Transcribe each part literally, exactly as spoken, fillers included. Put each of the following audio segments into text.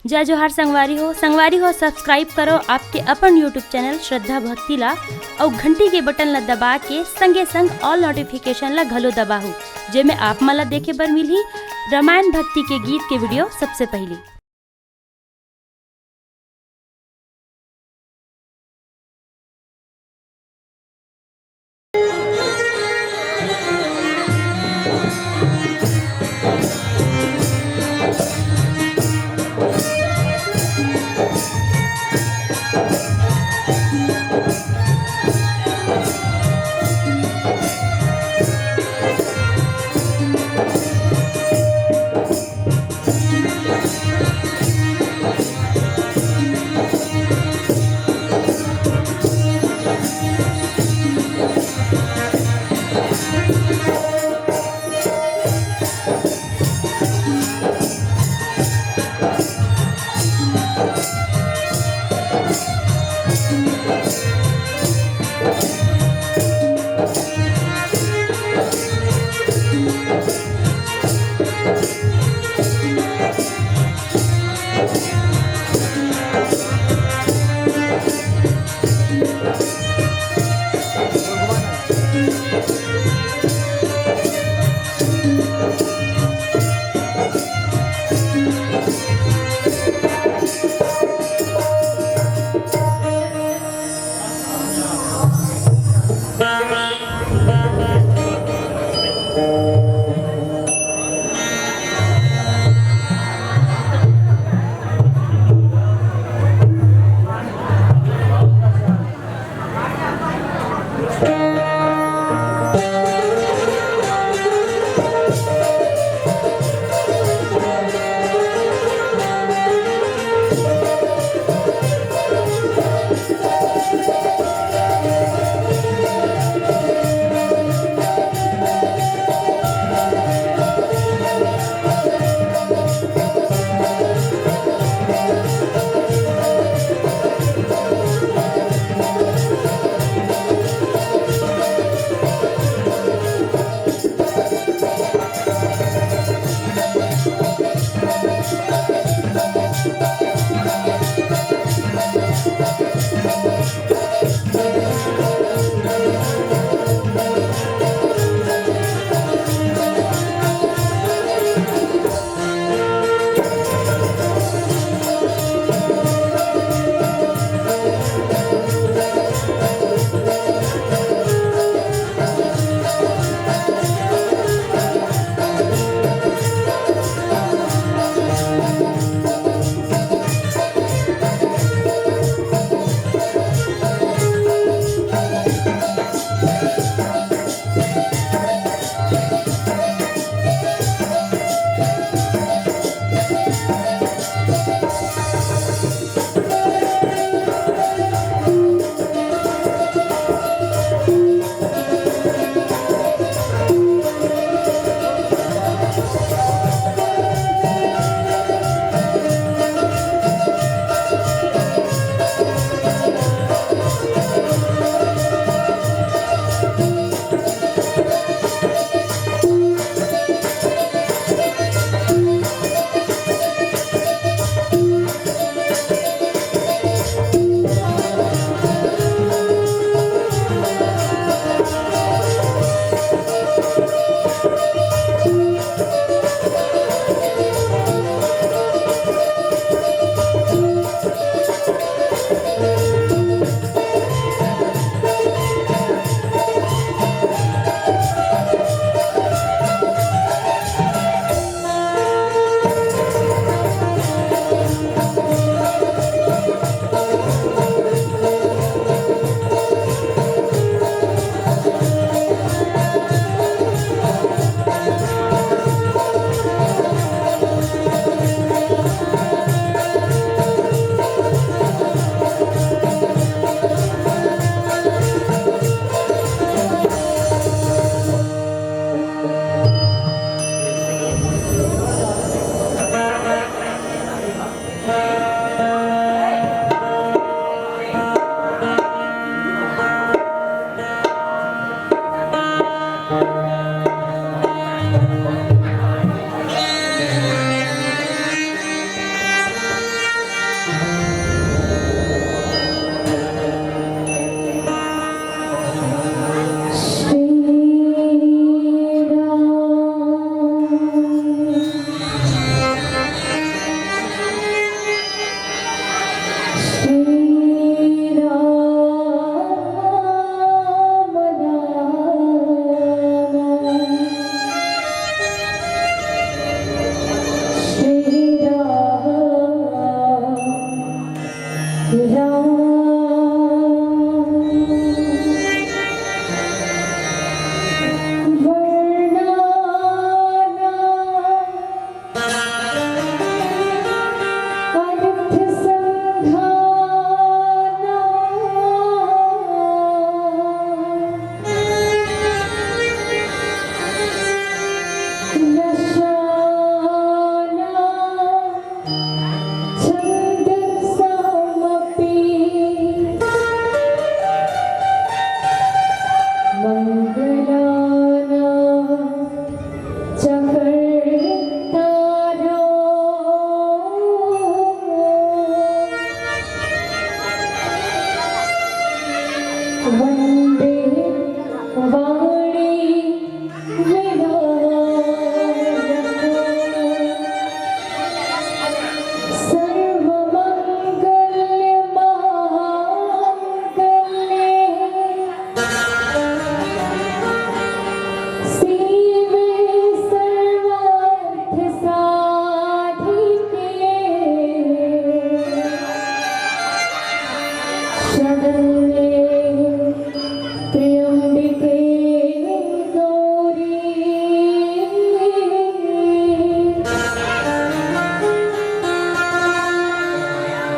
जय जोहार संगवारी हो, संगवारी हो, subscribe करो आपके अपन YouTube channel श्रद्धा भक्ति ला, अउ घंटी के button ला दबा के संगे संग all notification ला घलो दबाहू, जेमे आप मन ला देखे बर मिलही रामायण भक्ति के गीत के video सबसे पहली।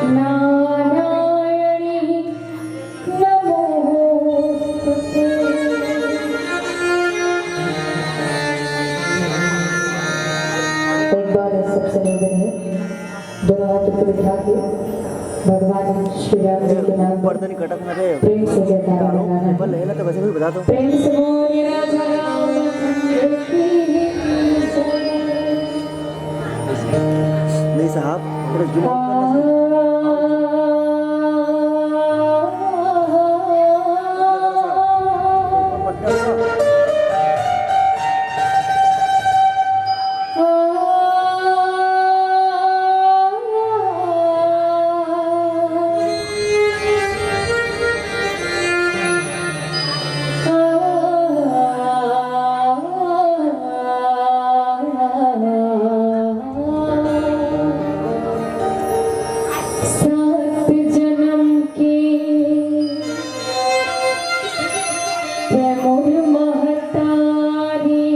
नारायणी नमोस्तुते। एक बार सबसे निवेदन है, दोनों हाथ ऊपर उठा के भगवान श्री राम जी के नाम पर प्रेम से जयकारा लगाना है। प्रेम से बोलिए राजा रामचंद्र की जय। नहीं साहब, थोड़ा zoom out करना चाहिए। सात जन्म के मोर महतारी,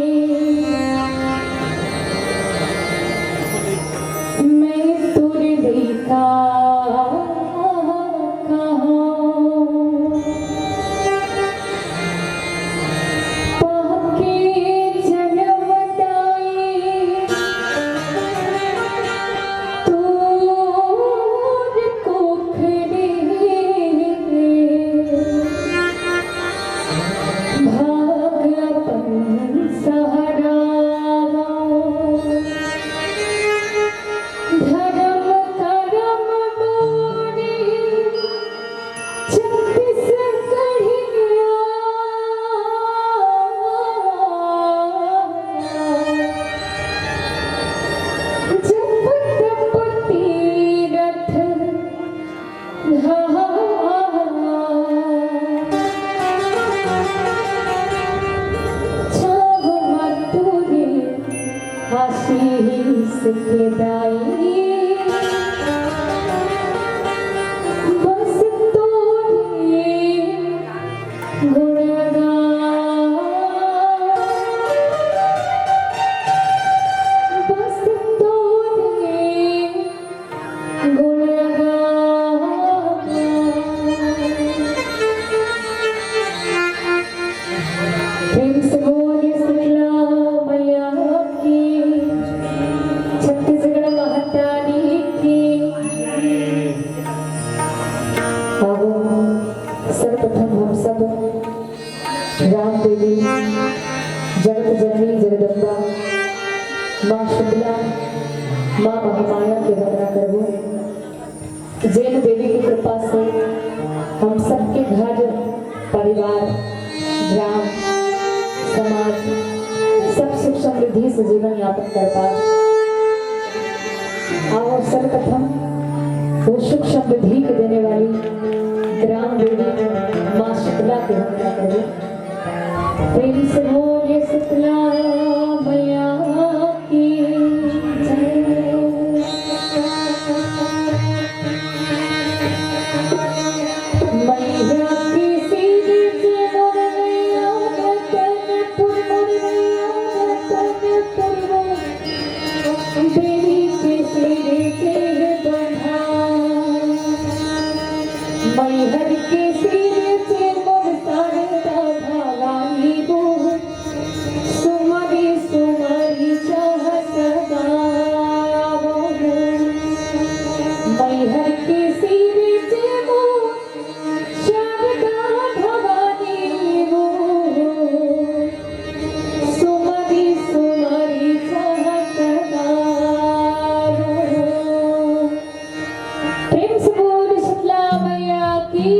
मैं तोर लइका कहूँ। पाके जनम दाई तोर कोख ले, भाग अपन सहरावा। धरम करम मोरे छत्तीसगढ़िया, जप तप तीरथ धाम। छाव मथुरी आशीष के दाई, बस तोरे गुणगान, बस तोरे गुणगान। प्रेम से बोलिए शीतला मैया की, छत्तीसगढ़ महतारी की। आओ, सर्वप्रथम हम सब राम देवी, जगत जननी जगदम्बा, माँ शीतला, माँ महामाया के वंदना करबो। जेन देवी की कृपा से हम सबके घर, परिवार, ग्राम, समाज सब सुख समृद्धि से जीवन यापन कर पाए। आओ सर्वप्रथम वो सुख समृद्धि के देने वाली ग्राम देवी माँ शीतला के वंदना करबो। प्रेम से बोलिए शीतला मैया की जय। मैया के सिर के मोर मैया रतनपुर, मोर मैया रतनपुर, देवी के सिर के बंधा। मैहर के सिर के मोर शारदा भवानी वो, सुमरी सुमरी चाहत गावहु। मैहर के सिर के मोर शारदा भवानी वो, सुमरी सुमरी चाहत गावहु। प्रेम से बोल शीतला मैया की।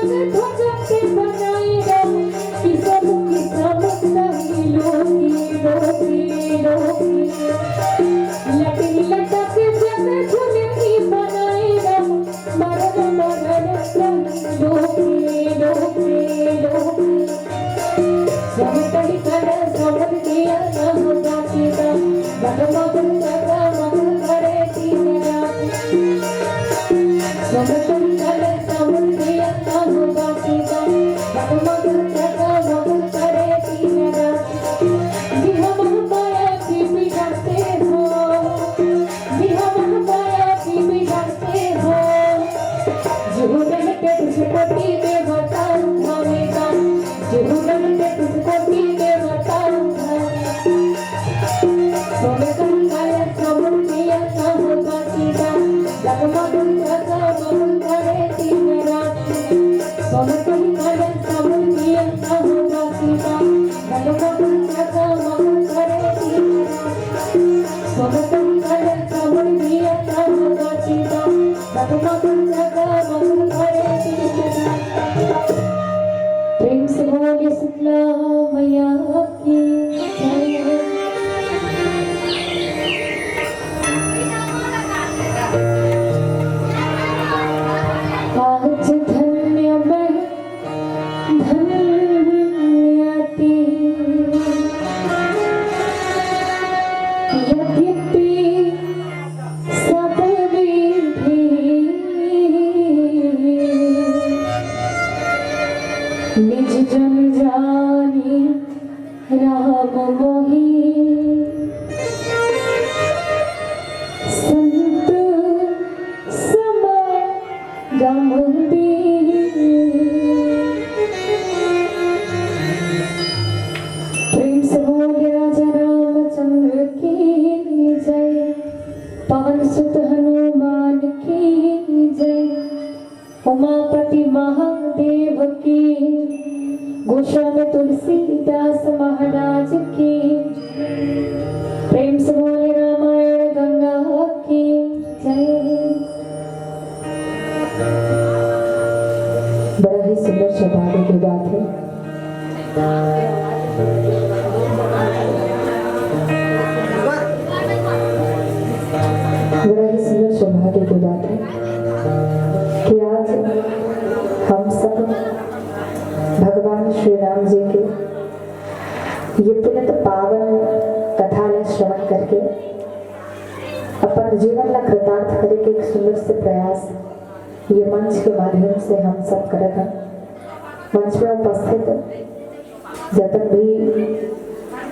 भजन के बनाई राम, किसम किसम सही लोकी, लोकी, लोकी। लटकी लटक जग झुलकी बनाई राम, मरन मरन सही लोकी, लोकी, लोकी। सब कही कर समझ दिया ना हो जाती का, बट मगन जगा मगन करे दिन रात। प्रेम से बोलिए शीतला मैया की जय। आज धन्य मैं धन्यती, यद्यपि सब विधि निज जन जानी राम मोहि। संत समागम देहि। प्रेम से बोल राजा रामचंद्र की जय, पवन सुत हनुमान की जय, उमापति महादेव की, गोस्वामी तुलसीदास महाराज की। प्रेम से बोले रामायण गंगा की जय। बड़ा ही सुंदर सौभाग्य की बात है। बड़ा ही सुंदर सौभाग्य की बात है कि आज हम सब भगवान श्री राम जी के ये पुनीत पावन कथा ला श्रवण करके अपन जीवन ला कृतार्थ करे के एक सुंदर से प्रयास ये मंच के माध्यम से हम सब करत हन। मंच में उपस्थित जतन भी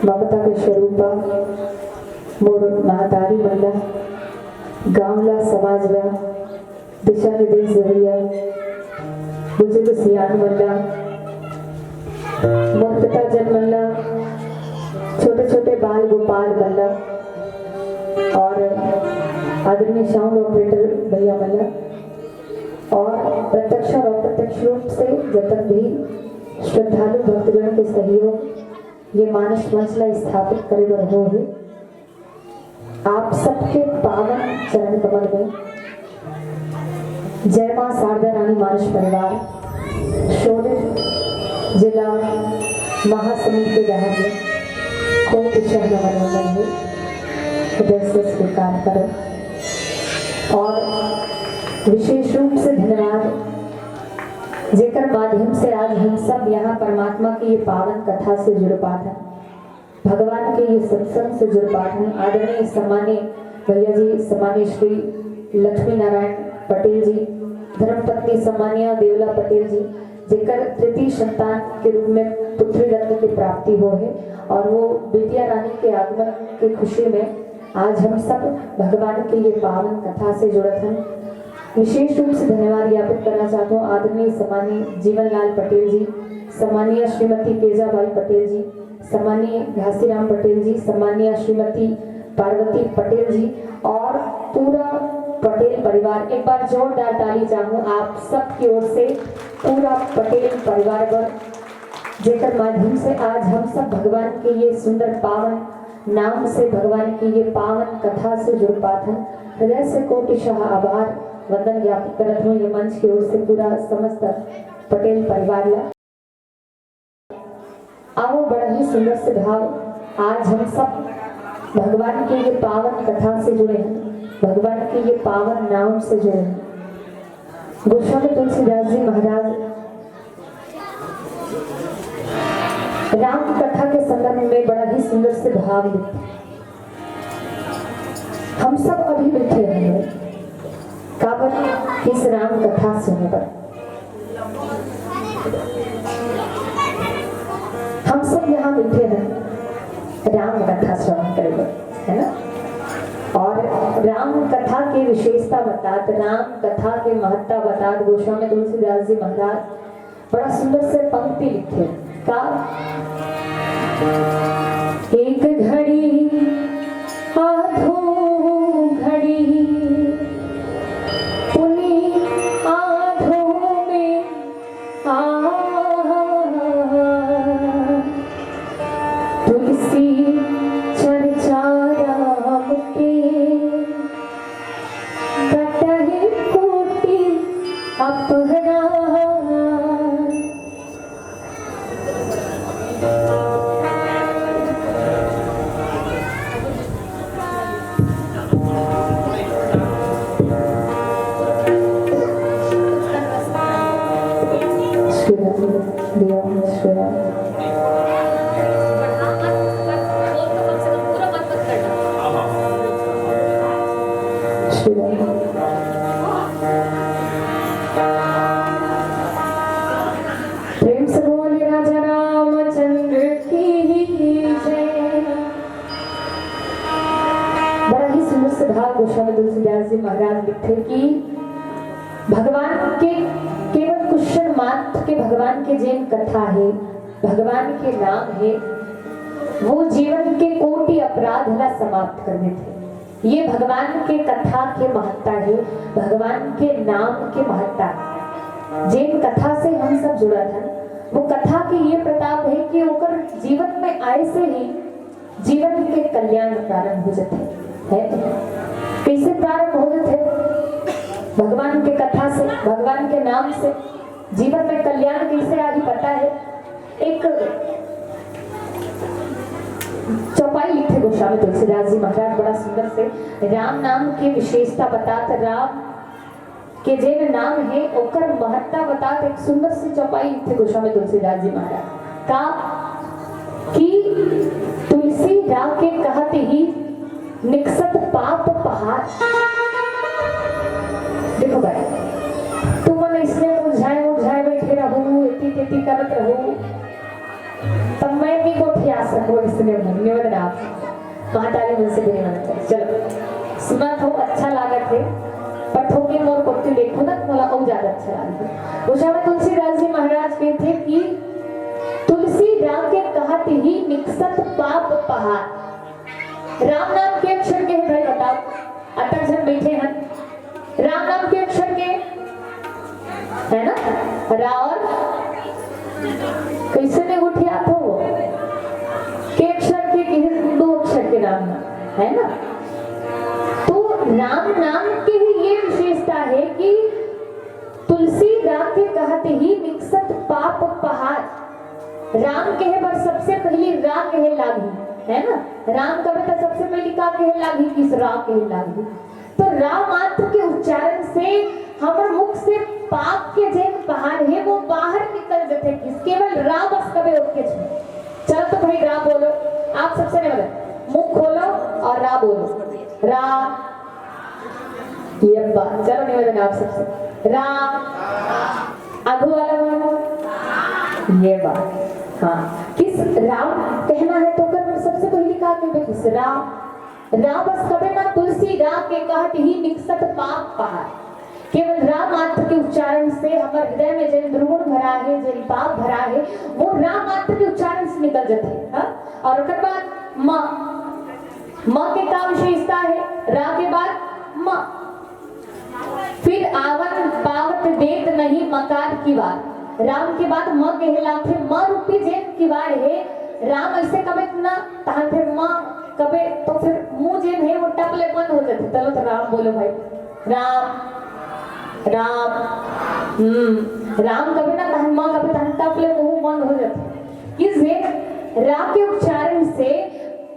ममता के स्वरूपा, मोर महतारी मन ला, गांव ला, समाज ला, दिशा निर्देश देवइया बुजुर्ग सियान मन ला, मोर पिताजन मन ला, छोटे छोटे बाल गोपाल मन ला और आदरणीय साउंड ऑपरेटर भैया मन ला और प्रत्यक्ष और अप्रत्यक्ष रूप से जतन भी श्रद्धालु भक्तगण के सहयोग ये मानस मंच ला स्थापित करे बर हो हे। आप सबके पावन चरण कमल में जय मां शारदा रानी मानुष परिवार, शोर जिला महासमुंद के डहर में कोटि शह नमन हे। हृदय से स्वीकार करो और विशेष रूप से धन्यवाद जेकर माध्यम से आज हम सब यहाँ परमात्मा की ये पावन कथा से जुड़ पात हन, भगवान के ये सत्संग से जुड़ पात हन। आदरणीय सम्मान्य भैया जी, सम्मान्य श्री लक्ष्मी नारायण पटेल जी, धर्मपत्नी सम्मान्य देवला पटेल जी, जेकर तृतीय संतान के रूप में पुत्री रत्न की प्राप्ति हो हे और वो बिटिया रानी के आगमन की खुशी में आज हम सब भगवान के ये पावन कथा से जुड़त हन। विशेष रूप से धन्यवाद ज्ञापित करना चाहत हूँ आदरणीय सम्मान्य जीवनलाल पटेल जी, सम्मान्य श्रीमती तेजाबाई पटेल जी, सम्मान्य घासीराम पटेल जी, सम्मान्य श्रीमती पार्वती पटेल जी और पूरा पटेल परिवार। एक बार जोरदार ताली चाहूँ आप सबकी ओर से पूरा पटेल परिवार बर, जेकर माध्यम से आज हम सब भगवान के ये सुंदर पावन नाम से, भगवान की ये पावन कथा से जुड़ पात हन। हृदय से कोटि शह आभार। वंदन ज्ञापित करत हूँ ये मंच की ओर से पूरा समस्त पटेल परिवार ला। आओ, बड़ा ही सुंदर से भाव आज हम सब भगवान के ये पावन कथा से जुड़े हैं, भगवान के ये पावन नाम से जुड़े हैं। गोस्वामी तुलसीदास जी महाराज राम कथा के संदर्भ में बड़ा ही सुंदर से भाव लिखते हैं। हम सब अभी बैठे हैं, काबर इस राम कथा सुने बर। हम सब यहाँ बैठे हैं राम कथा श्रवण करे बर, है ना? और राम कथा के विशेषता बतात, राम कथा के महत्ता बतात गोस्वामी तुलसीदास जी महाराज बड़ा सुंदर से पंक्ति लिखे। का? एक घड़ी आधो घड़ी पुनि आधो में आ, तुलसी चर्चा राम के कटहि कोटि अपराध। प्रेम से बोलिए राजा रामचंद्र की जय। बड़ा ही सुंदर से भाव गोस्वामी तुलसीदास जी महाराज लिखते कि भगवान के केवल कुछ क्षण मात्र के भगवान के जेन कथा है, भगवान के नाम है, वो जीवन के कोटि अपराध ला समाप्त कर देथे। ये भगवान के कथा के महत्ता है, भगवान के नाम के महत्ता है। जेन कथा से हम सब जुड़त हन, वो कथा के ये प्रताप है कि ओकर जीवन में आए से ही जीवन के कल्याण प्रारंभ हो जाथे। है? कैसे प्रारंभ हो जाथे? भगवान के कथा से, भगवान के नाम से जीवन में कल्याण कैसे आही पता है? एक चौपाई लिखे गोस्वामी तुलसीदास जी महाराज बड़ा सुंदर से, राम नाम की विशेषता बतात, राम के जेन नाम है ओकर महत्ता बतात एक सुंदर सी चौपाई लिखे गोस्वामी तुलसीदास जी महाराज। का कि तुलसी रा के कहत ही निकसत पाप पहाड़। देखो भाई, तुमन इसने मुरझाए मुरझाए बैठे रहू, एती तेती करत रहू, तब मैं भी गोठिया सकूं इसने मन। निवेदन आप कहाँ ताली मन से भी नहीं मानते। चलो, सुना तो अच्छा लागत है, पर थोड़ी मोर कोती देखो ना, मोला और ज्यादा अच्छा लागत है। गोस्वामी तुलसीदास जी महाराज कहते कि तुलसी रा के कहत ही निकसत पाप पहाड़। राम नाम के अक्षर के है भाई, बताओ, अतक जन बैठे हैं, राम नाम के अक्षर के, है ना? रा और कैसे में उठिया थो? के अक्षर के, के दो अक्षर के नाम है, है ना? तो राम नाम के ही ये विशेषता है कि तुलसी रा के कहत ही निकसत पाप पहाड़। राम कहे बर सबसे पहली रा कहे लागही, है ना? राम कहे तो सबसे पहली का कहे लागही? किस रा कहे लागही। तो रा मात्र के उच्चारण से हमर मुख से पाप के जेन पहाड़ है वो बाहर निकल जथे। किस केवल रा बस कबे ओतके छे। चलो तो भाई रा बोलो, आप सबसे नहीं बोले, मुख खोलो और रा बोलो। रा, ये बात। चलो निवेदन आप सबसे, रा, आगू वाला बोलो, ये बात। हाँ, किस राम कहना है तो कर सबसे पहली का कहबे किस राम। राम बस कबे ना तुलसी रा के कहत ही निकसत पाप पहाड़। केवल रा मात्र के उच्चारण से हमर हृदय में जेन दुर्गुण भरा है, जेन पाप भरा है, वो रा मात्र के उच्चारण से निकल जथे। हाँ? और ओकर बाद म, म के का विशेषता है? रा के बाद म। फिर आवन पावत देत नहीं मकार किवार। राम के बाद म कहलाथे, म रूपी जेन किवाड़ है। राम ऐसे कबे ना, तहां फिर म कबे तो फिर मुंह जेन है वो टप ले बंद हो जाथे। चलो तो राम बोलो भाई, राम। राम। हम्म। राम कबे ना तहन माँ कबे तहन तक ले मुंह बंद हो जाथे। कि जे रा के उच्चारण से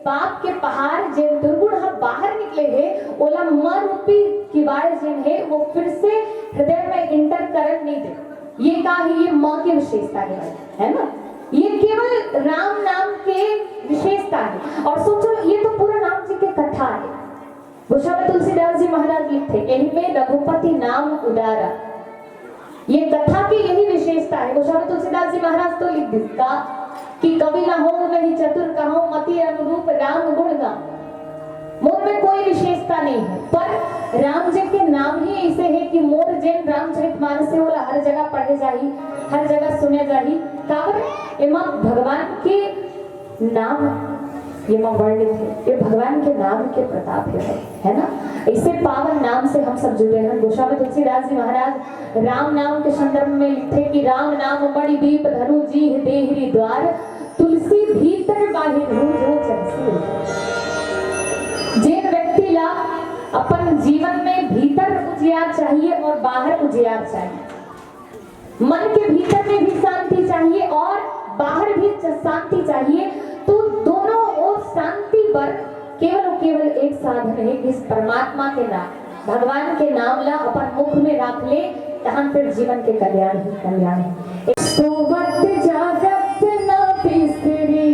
पाप के पहाड़, जे दुर्गुण ह बाहर निकले हे, ओला म रूपी किवाड़ जेन हे, वो फिर से हृदय में इंटर करन नहीं दे। ये का है? ये माँ की विशेषता है, है ना? ये केवल राम नाम के विशेषता है। और सोचो, ये तो पूरा राम जी के कथा है। गोस्वामी तुलसीदास जी महाराज लिखथे, "एहि में रघुपति नाम उदारा।" ये कथा की यही विशेषता है। गोस्वामी तुलसीदास जी महाराज तो लिख दिस का कि "कवि न हो नहीं चतुर कहूँ, मति अनुरूप राम गुण गाऊं।" मोर में कोई विशेषता नहीं है, पर राम जी के नाम ही ऐसे है कि मोर जेन रामचरित मानस है, ओला हर जगह पढ़े जाही, हर जगह सुने जाही। काबर? एमा भगवान के नाम ये म वर्णित है, ये भगवान के नाम के प्रताप है, है ना? ऐसे पावन नाम से हम सब जुड़े हैं। गोस्वामी तुलसीदास जी महाराज राम नाम के संदर्भ में लिखथे कि "राम नाम मणि दीप धरु, जीह देहिरी द्वार, तुलसी भीतर बाहिर हो जो जग सुर।" जेन व्यक्ति ला अपन जीवन में भीतर उजियार चाहिए और बाहर उजियार चाहिए, मन के भीतर में भी शांति चाहिए और बाहर भी च-, शांति चाहिए, तो दोनों ओर शांति बर केवल और केवल एक साधन है, इस परमात्मा के नाम, भगवान के नाम ला अपन मुख में राख ले, तहन फिर जीवन के कल्याण ही कल्याण है। सोवत जागत ना बिसरी।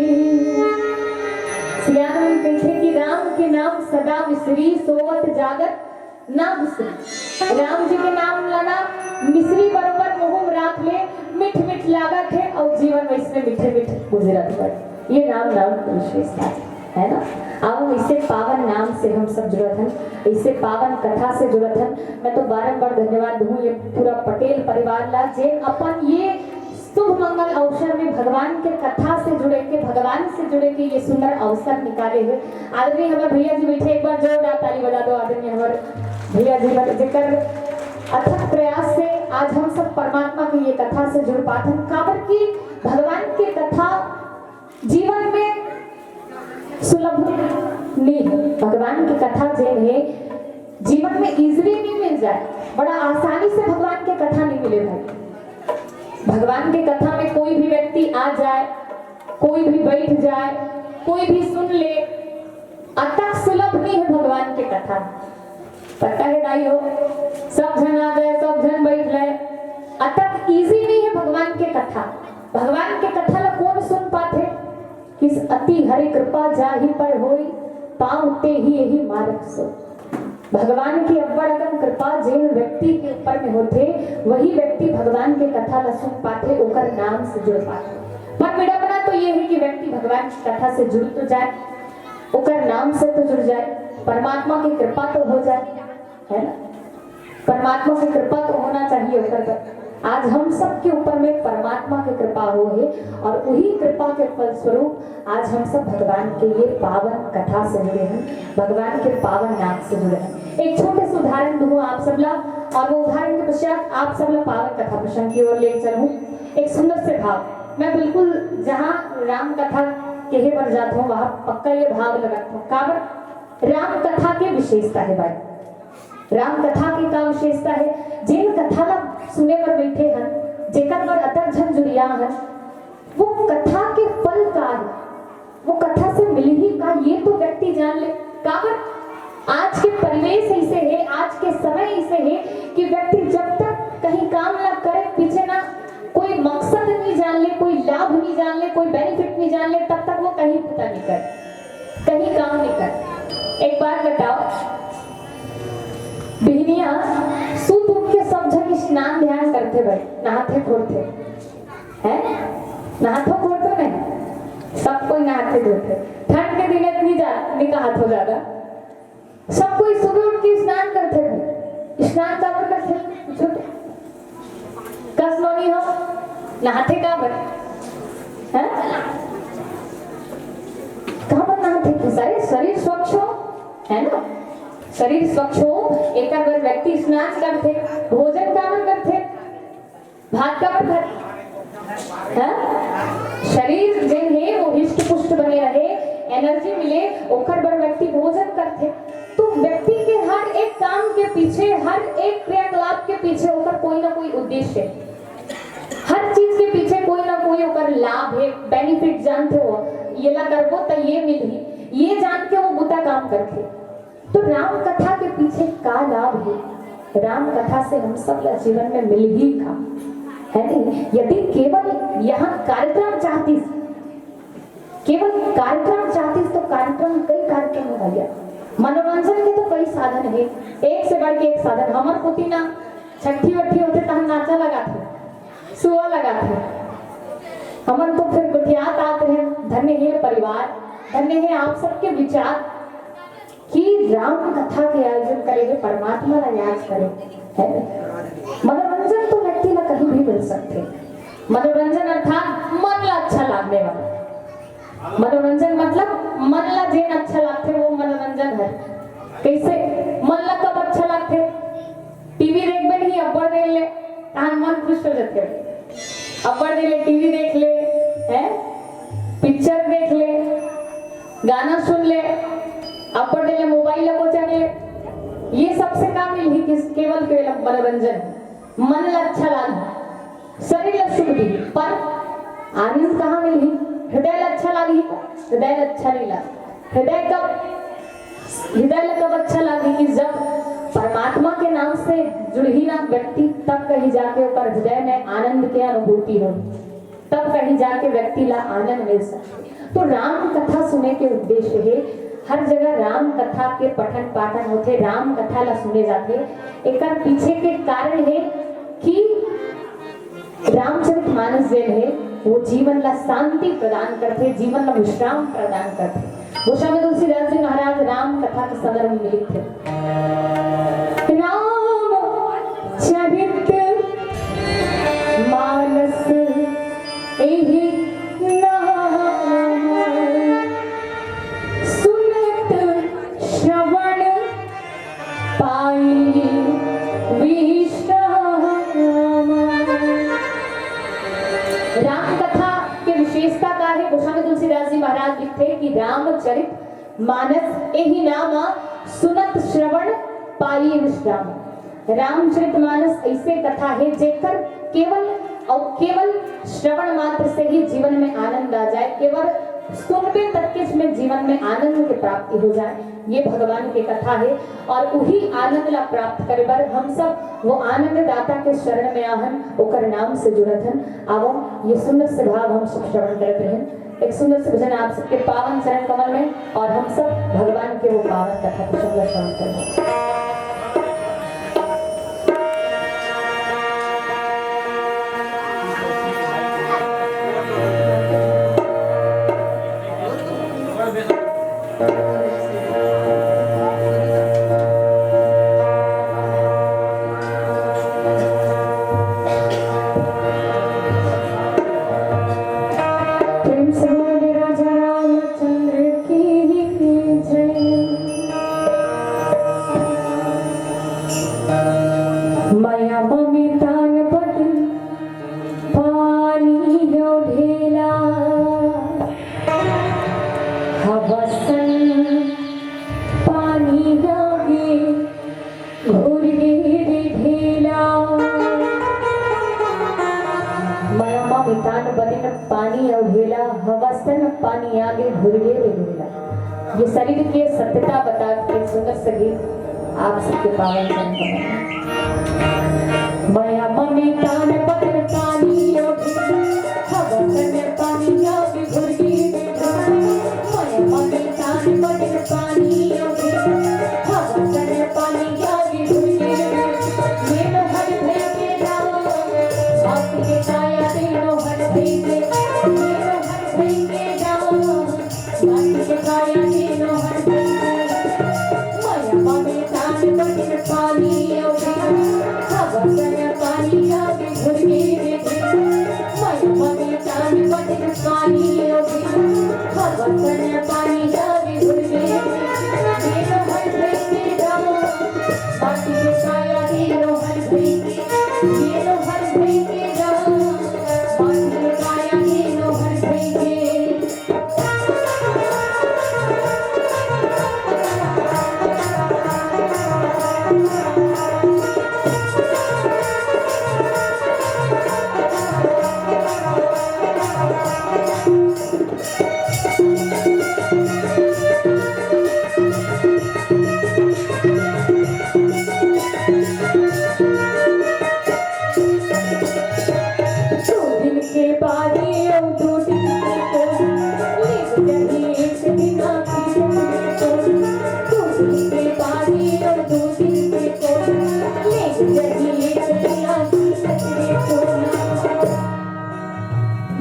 सियान कहिथे कि राम के नाम सदा बिसरी, सोवत जागत ना बिसरी। राम जी के नाम ला ना मिसरी, बरोबर मुंह में राख ले, मीठ मीठ लागत है और जीवन में इसमें मीठे मीठे गुजरत बा। ये राम नाम की विशेषता है, है ना? अब हम इसे पावन नाम से हम सब जुड़त हन, इसे पावन कथा से जुड़त हन। मैं तो बारंबार धन्यवाद दूँ ये पूरा पटेल परिवार ला, जे अपन ये शुभ मंगल अवसर में भगवान के कथा से जुड़े के, भगवान से जुड़े के ये सुंदर अवसर निकाले हे। आदरणीय हमर भैया जी बैठे, एक बार जोरदार ताली बजा दो आदरणीय हमर भैया जी बर, जेकर अथक प्रयास से आज हम सब परमात्मा के ये कथा से जुड़ पाथन। काबर कि भगवान के कथा जीवन में सुलभ नहीं है। भगवान की कथा जेन है जीवन में इजीली नहीं मिल जाए, बड़ा आसानी से भगवान के कथा नहीं मिले भाई। भगवान के कथा में कोई भी व्यक्ति आ जाए, कोई भी बैठ जाए, कोई भी सुन ले, अतक सुलभ नहीं है भगवान के कथा। पता है दाई हो, सब झन आ जाए, सब झन बैठ जाए, अतक इजी नहीं है भगवान के कथा। भगवान के कथा ला कौन सुन पाथे? किस अति हरि कृपा जाहि पर होई, पाँव ते ही यही मार्ग सोई। भगवान की अब्बड़ अकन कृपा जेन व्यक्ति के ऊपर में होथे, वही व्यक्ति भगवान के कथा ला सुन पाथे, ओकर नाम से जुड़ पाथे। पर विडम्बना तो ये है कि व्यक्ति भगवान की कथा से जुड़ तो जाए, ओकर नाम से तो जुड़ जाए, परमात्मा की कृपा तो हो जाए, है ना? परमात्मा की कृपा तो होना चाहिए ओकर पर। आज हम सबके ऊपर में परमात्मा की कृपा हो है और वही कृपा के फलस्वरूप आज हम सब भगवान के ये पावन कथा से जुड़े हैं, भगवान के पावन नाम से जुड़े हैं। एक छोटे से उदाहरण दूँ आप सब ला, और वो उदाहरण के पश्चात आप सब ला पावन कथा प्रसंग की ओर ले चलूँ। एक सुंदर से भाव, मैं बिल्कुल जहाँ राम कथा कहे बर जात हूँ, वहाँ पक्का ये भाव लगत हूँ। काबर? राम कथा के विशेषता है भाई। राम कथा के का विशेषता है? जेन कथा ला सुने बर बैठे हन, जेकर बर अतक झन जुरिया हन, वो कथा के फल का है, वो कथा से मिलही का, ये तो व्यक्ति जान ले। काबर? आज के परिवेश ऐसे है, आज के समय ऐसे है कि व्यक्ति जब तक कहीं काम ना करे, पीछे ना कोई मकसद नहीं जान ले, कोई लाभ नहीं जान ले, कोई बेनिफिट नहीं जान ले, तब तक वो कहीं पता नहीं करे, कहीं काम नहीं करे। एक बात बताओ, बिहनिया सूत उठ के सब झन स्नान ध्यान करथे भाई, नहाथे फोरथे, हैं? नहाथो फोरथो नहीं, सब कोई नहाथे धोथे। ठंड के दिन इतनी जा-, निकाहत हो जाता, सब कोई सुबह उठ के स्नान करथे भाई। स्नान काबर करथे? पूछो तो। कस नोनी हो, नहाथे काबर? हैं? काबर नहाथे? कि सारे शरीर स्वच्छ हो, है ना? शरीर स्वच्छ हो, एकर बर व्यक्ति स्नान करथे। भोजन काबर करथे? भात काबर खाथे? हैं? शरीर जेन हे वो हिष्ट पुष्ट बने रहे, एनर्जी मिले, ओकर बर व्यक्ति भोजन करथे। तो व्यक्ति के हर एक काम के पीछे, हर एक क्रियाकलाप के पीछे ओकर कोई ना कोई उद्देश्य हे। हर चीज के पीछे कोई ना कोई ओकर लाभ हे, benefit जानथे हो, ये ला करबो त ये मिलही, ये जान के वो बुता काम करथे। तो राम कथा के पीछे का लाभ हे? राम कथा से हम सब ला जीवन में मिलही का, हे नहीं? यदि केवल यहाँ कार्यक्रम चाहतीस, केवल कार्यक्रम चाहतीस तो कार्यक्रम, कई कार्यक्रम हे भैया। मनोरंजन के तो कई साधन हे, एक से बढ़ के एक साधन। हमर कोती ना छट्ठी वट्ठी होथे तहन नाचा लगाथे, सुआ लगाथे। हमन तो फिर गोठियात आत रहेन। धन्य हे परिवार, धन्य हे आप सबके विचार कि राम कथा के आयोजन करे हे, परमात्मा ला याद करे हे। मनोरंजन तो व्यक्ति ला कहीं भी मिल सकथे। मनोरंजन अर्थात मन ला अच्छा लागने वाला। मनोरंजन मतलब मन ला जेन अच्छा लागथे वो मनोरंजन हे। कइसे? मन ला कब अच्छा लागथे? टीवी देखबे नहीं अब्बड़ देर ले, तहान मन खुश हो जाथे। अब्बड़ देर ले टीवी देख ले, हैं? पिक्चर देख ले, गाना सुन ले, अब्बड़ देर ले मोबाइल ला कोचक ले। ये सबसे का मिलही? किस? केवल केवल मनोरंजन। मन ला अच्छा लागही, शरीर ला सुख दिही, पर आनंद कहाँ मिलही? हृदय ला अच्छा लागही का? हृदय ला अच्छा नहीं लाग। हृदय कब, हृदय ला कब अच्छा लागही? कि जब परमात्मा के नाम से जुड़ही ना व्यक्ति, तब कहीं जाके ओकर हृदय में आनंद के अनुभूति हो, तब कहीं जाके व्यक्ति ला आनंद मिल सकथे। तो राम कथा सुने के उद्देश्य हे, हर जगह राम कथा के पठन पाठन होथे, राम कथा ला सुने जाथे। एकर पीछे के कारण हे कि रामचरित मानस जेन हे, वो जीवन ला शांति प्रदान करथे, जीवन ला विश्राम प्रदान करथे। गोस्वामी तुलसीदास जी महाराज राम कथा के संदर्भ में लिखथे, राम चरित मानस एहि नाम सुनत श्रवण पाई विश्राम। राम कथा के विशेषता का हे? गोस्वामी तुलसीदास जी महाराज लिखथे कि रामचरित मानस एहि नाम सुनत श्रवण पाई विश्राम। रामचरित मानस ऐसे कथा हे जेकर केवल और केवल श्रवण मात्र से ही जीवन में आनंद आ जाए, केवल सुनबे तक के इसमें जीवन में आनंद की प्राप्ति हो जाए। ये भगवान के कथा हे और उही आनंद ला प्राप्त करे बर हम सब वो आनंद दाता के शरण में आहन, ओकर नाम से जुड़त हन। आवो, ये सुंदर से भाव हम सब श्रवण करत रहेन। एक सुंदर से भजन आप सबके पावन चरण कमल में, और हम सब भगवान के वो पावन कथा को सुंदर श्रवण करें। प्रेम से बोले राजा रामचंद्र की जय। मया ममितान बदन पानी यो ढेला, हवसन पानी यो गे घुर गे रे ढेला। मया ममितान बदन पानी अउ ढेला, हवसन पानी आगे घुर गे रे ढेला। ये शरीर के सत्यता बतात के सुंदर से गीत आप सबके पावन संगम में। मया ममितान बदन पानी अउ ढेला, हवसन पानी आगे घुर गे रे ढेला। मया ममितान बदन पानी अउ ढेला, हवसन पानी आगे घुर गे रे ढेला। ये तो हर भय के दावा, बाप के काया तीनों हर भय के, ये तो हर भय के दावा।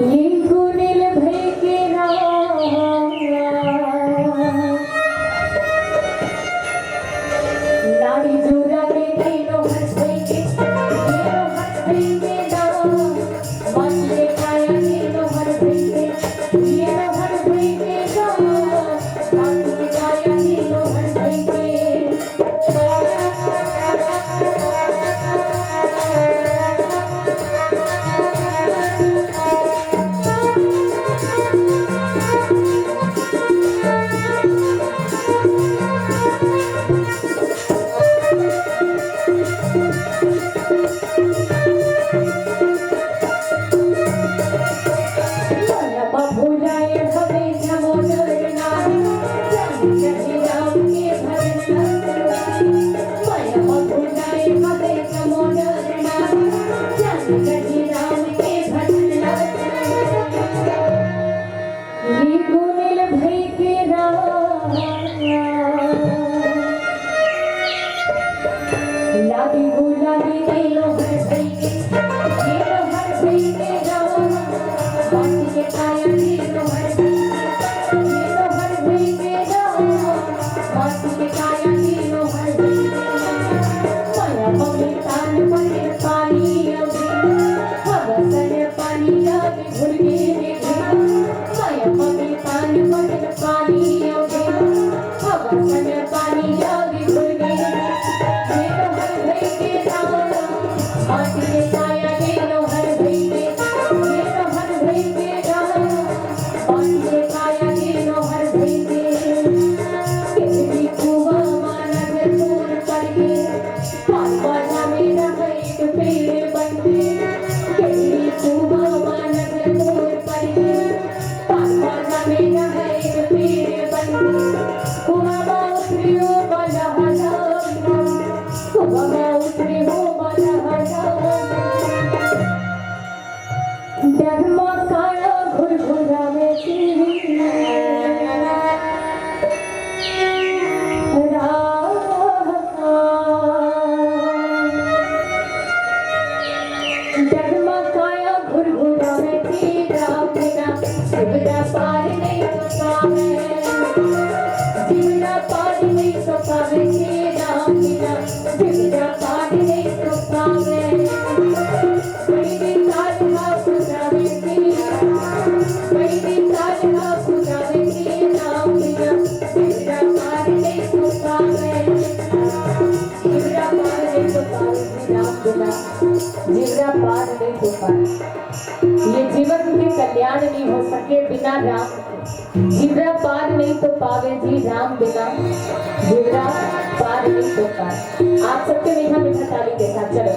ये गुनेल भई के राम, नाड़ी जुड़ा के तीनों हंस भई के, तीनों हंस भई के राम। ये जीवन के कल्याण नहीं हो सके बिना राम के। जिवरा पार नहीं तो पावे जी राम बिना, जिवरा पार नहीं तो पावे। आप सबके मीठा मीठा ताली के साथ, चलो।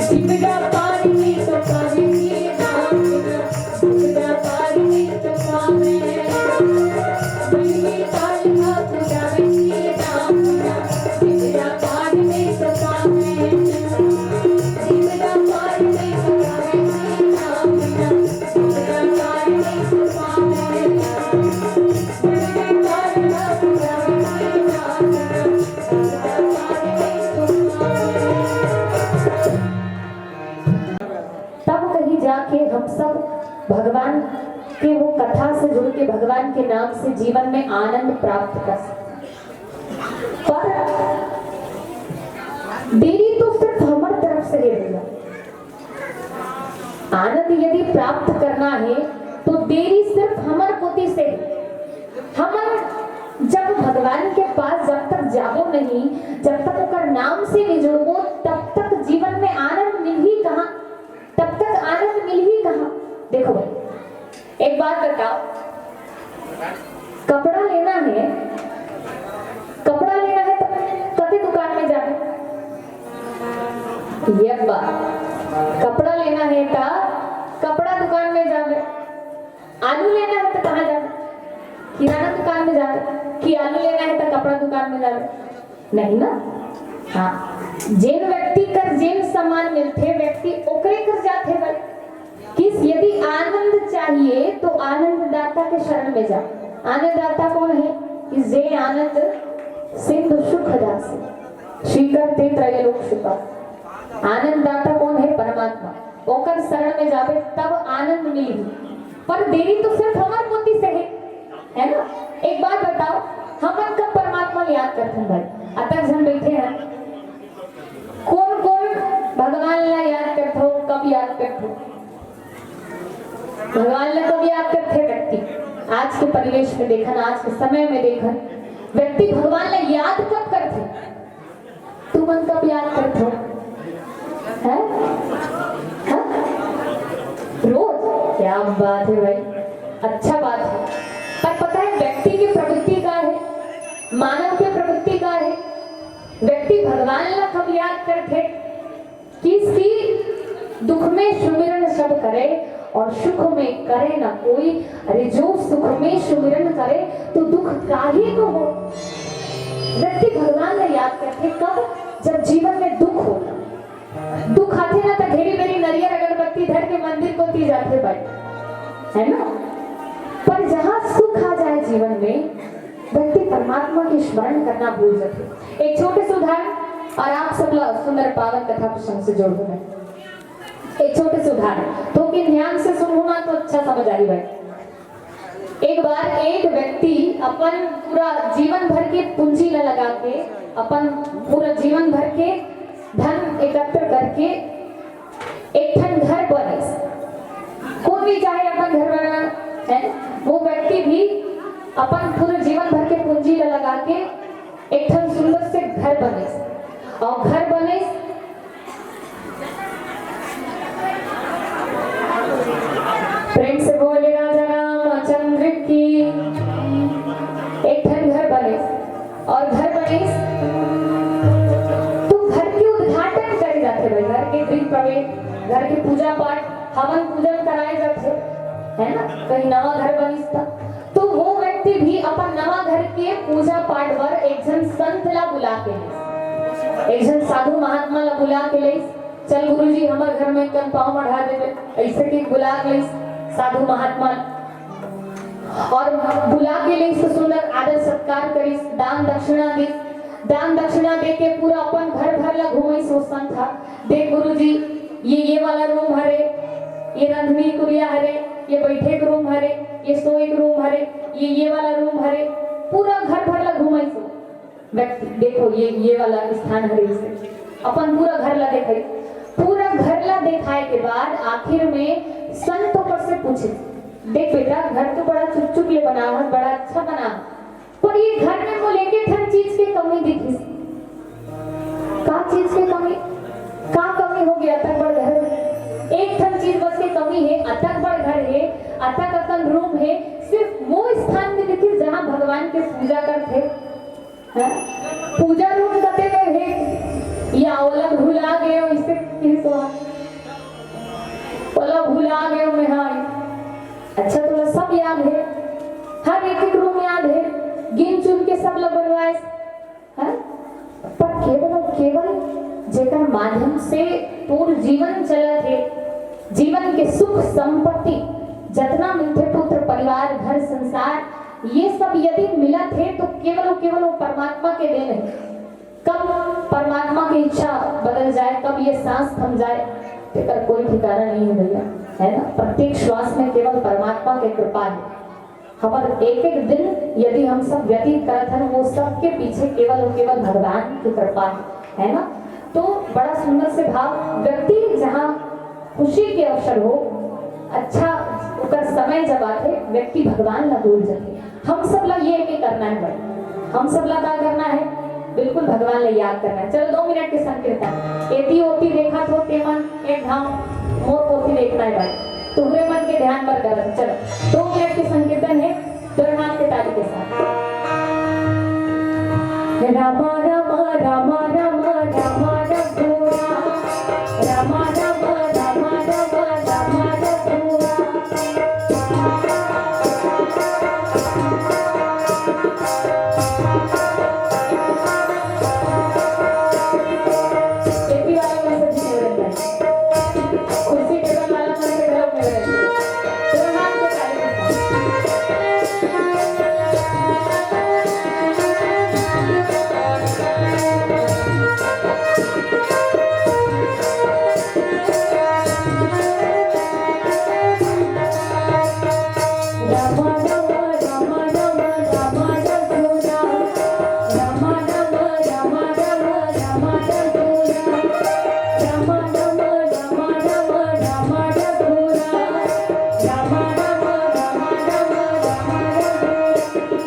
जिवरा पार नहीं तो पावे जी राम बिना, जिवरा पार नहीं तो पावे। तब कहीं जाके हम सब भगवान के वो कथा से जुड़ के भगवान के नाम से जीवन में आनंद प्राप्त कर सकते। पर देरी तो सिर्फ हमर तरफ से हे भैया। आनंद यदि प्राप्त करना हे तो देरी सिर्फ हमर कोति से हे। हमन जब भगवान के पास जब तक जाबो नहीं, जब तक ओकर नाम से नहीं जुड़बो, तब तक जीवन में आनंद मिलही कहाँ? तब तक आनंद मिलही कहाँ? देखो भाई, एक बात बताओ, कपड़ा लेना हे, कपड़ा लेना हे तो कते दुकान में जाबे? एक बात, कपड़ा लेना हे तो कपड़ा दुकान में जाबे। आलू लेना हे तो कहाँ जाबे? किराना दुकान में जाबे। कि आलू लेना हे तो कपड़ा दुकान में जाबे? नहीं ना। हाँ, जेन व्यक्ति कर जेन सामान मिलथे, व्यक्ति ओकरे कर जाथे भाई। किस यदि आनंद चाहिए तो आनंददाता के शरण में जा। आनंददाता कौन है? कि जे आनंद सिंधु सुख दासी, श्रीकर ते त्रयलोक सुखा। आनंददाता कौन है? परमात्मा। ओकर शरण में जाबे तब आनंद मिली। पर देरी तो सिर्फ हमर कोति से है, है ना? एक बात बताओ, हमन कब परमात्मा ला याद करथन भाई? अतक झन बैठे हैं, कौन कौन भगवान ला याद करथो, कब याद करथो? भगवान ला कब याद करथे व्यक्ति? आज के परिवेश में देखन, आज के समय में देखन, व्यक्ति भगवान ला याद कब करथे? तुमन कब याद करथो? हैं? हाँ? रोज। क्या बात है भाई, अच्छा बात है। पर पता है व्यक्ति की प्रवृत्ति का है, मानव की प्रवृत्ति का है? व्यक्ति भगवान ला कब याद करथे? किसकी दुख में सुमिरन सब करे और सुख में करे न कोई। अरे जो सुख में सुमिरन करे तो दुख काहे को हो? व्यक्ति भगवान ला याद करथे कब? जब जीवन में दुख हो। दुख आथे ना तो घेरी बेरी नरियर अगरबत्ती धर के मंदिर कोति जाथे भाई, है ना? पर जहाँ सुख आ जाए जीवन में, व्यक्ति परमात्मा के स्मरण करना भूल जाथे। एक छोटे से उदाहरण और आप सब ला सुंदर पावन कथा प्रसंग से जोड़ दूं मैं। एक छोटे से उदाहरण, तो कि ध्यान से सुनहू ना तो अच्छा समझ आही भाई। एक बार एक व्यक्ति अपन पूरा जीवन भर के पूंजी ला लगा के, अपन पूरा जीवन भर के धन एकत्र करके एक ठन घर बनिस। कोई भी चाहे अपन घर बनाना, है ना? वो व्यक्ति भी अपन पूरा जीवन भर के पूंजी ला लगा के एक ठन सुंदर से घर बनिस। और घर बनिस, प्रेम से बोले राजा रामचंद्र की। एक ठन घर बनिस और घर बनिस तो घर के उद्घाटन करे जाथे भाई, घर के गृह प्रवेश, घर के पूजा पाठ, हवन पूजन कराए जाथे, है ना? कहीं नवा घर बनिस त तो वो व्यक्ति भी अपन नवा घर के पूजा पाठ बर एक झन संत ला बुला के लेस, एक झन साधु महात्मा ला बुला के लेस। चल गुरुजी, हमर घर में कन पाँव मढ़ा देबे, ऐसे के बुला के लेस साधु महात्मा। और बुला के लेस तो सुंदर आदर सत्कार करिस, दान दक्षिणा दिस। दान दक्षिणा दे के पूरा अपन घर भर ला घुमइस वो संत ह। देख गुरुजी, ये, ये वाला रूम हरे, ये रंधनी कुरिया हरे, ये बैठे के रूम हरे, ये सोए के रूम हरे, ये, ये वाला रूम हरे, पूरा घर भर ला घुमइस वो व्यक्ति। देखो, ये, ये वाला स्थान हरे, इसे अपन पूरा घर ला देखाई। पूरा घर ला देखाए के बाद आखिर में संत ओकर से पूछे, "देख बेटा, घर तो बड़ा चुक चुक ले बना है, बड़ा अच्छा बना है, पर ये घर में मोला एके ठन चीज के कमी दिखिस।" का चीज के कमी? का कमी हो गया अतक बड़ घर में? एक ठन चीज बस के कमी है, अतक बड़ घर है, अतक अकन रूम है, सिर्फ वो स्थान में दिखिस जहाँ भगवान के पूजा करथे। हैं? पूजा रूम कते में है? या ओला भुला गए हो, इसे किस हुआ? ओला भुला गए हो मैं, हाँ। अच्छा, तोला सब याद है, हर एक एक रूम याद है, गिन चुन के सब ला बनवाए, हैं? पर केवल और केवल जेकर माध्यम से तोर जीवन चलत है, जीवन के सुख संपत्ति जतना मिलथे, पुत्र परिवार घर संसार, ये सब यदि मिलत है तो केवल और केवल वो परमात्मा के देन है। कब परमात्मा की इच्छा बदल जाए, कब ये सांस थम जाए, तेकर कोई ठिकाना नहीं है भैया, है ना? प्रत्येक श्वास में केवल परमात्मा की कृपा है। हमर एक एक दिन यदि हम सब व्यतीत करत हन, वो सब के पीछे केवल और केवल भगवान की कृपा है, है ना? तो बड़ा सुंदर से भाव, व्यक्ति जहाँ खुशी के अवसर हो, अच्छा ओकर समय जब आथे, व्यक्ति भगवान ला भूल जाथे। हम सब ला ये के करना है भाई, हम सब ला का करना है? बिल्कुल भगवान ला याद करना है। चलो दो मिनट के संकीर्तन, एती ओती देखत हो तेमन एक घाव मोर कोती देखना है भाई, तुहरे मन के ध्यान बर करत। चलो दो मिनट के संकीर्तन है, जोरदार के ताली के साथ। रामा रामा रामा रामा रामा रघुआ, रामा रामा रामा रामा रामा रघुआ। एती वाला मन से भी निवेदन है। कुर्सी टेबल वाला मन से गलत निवेदन।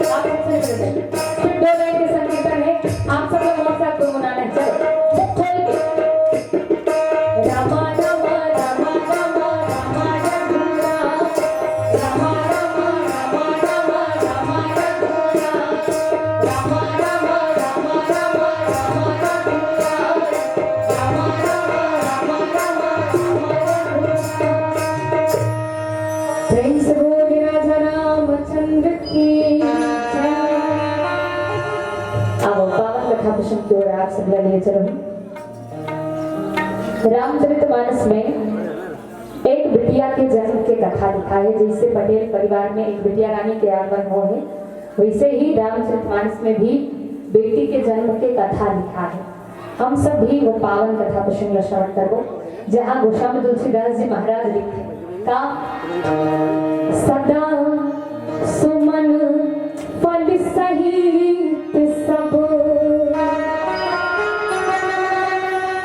आप सबसे मिलते हैं। सिर्फ दो लाइन के संकीर्तन है, आप सब लोग और साथ गुनगुनाना है। चलो, मुख खोल के। रामा रामा रामा रामा रामा रघुराम। रामा रामा रामा रामा रामा रघुराम। रामा रामा रामा रामा रामा रघुराम। रामा रामा रामा रामा रामा रघुराम। प्रेम से बोल राजा रामचंद्र की जय। अब पावन कथा प्रसंग की ओर आप सब लिए चलो। रामचरितमानस में एक बिटिया के जन्म के कथा लिखा है। जैसे पटेल परिवार में एक बिटिया रानी के आगमन हो है, वैसे ही रामचरितमानस में भी बेटी के जन्म के कथा लिखा है। हम सब भी वो पावन कथा प्रसंग ला श्रवण करबो, जहाँ गोस्वामी तुलसीदास जी महाराज लिखथे का, सदा सुमन फल सहित सब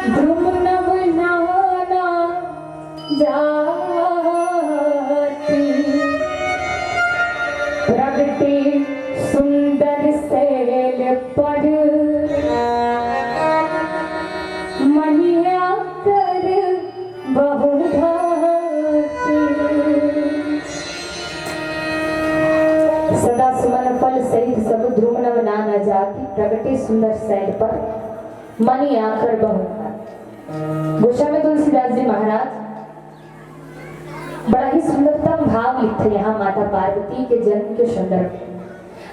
द्रुम नव नाना जाति। प्रगटे सुंदर सैल पर मनिया कर बहुभाति। सदा सुमन फल सहित सब द्रुम नव नाना जाति। प्रगटे सुंदर सैल पर मनि आकर बहुभाति। गोस्वामी तुलसीदास जी महाराज बड़ा ही सुंदरतम भाव लिखथे यहाँ माता पार्वती के जन्म के संदर्भ में।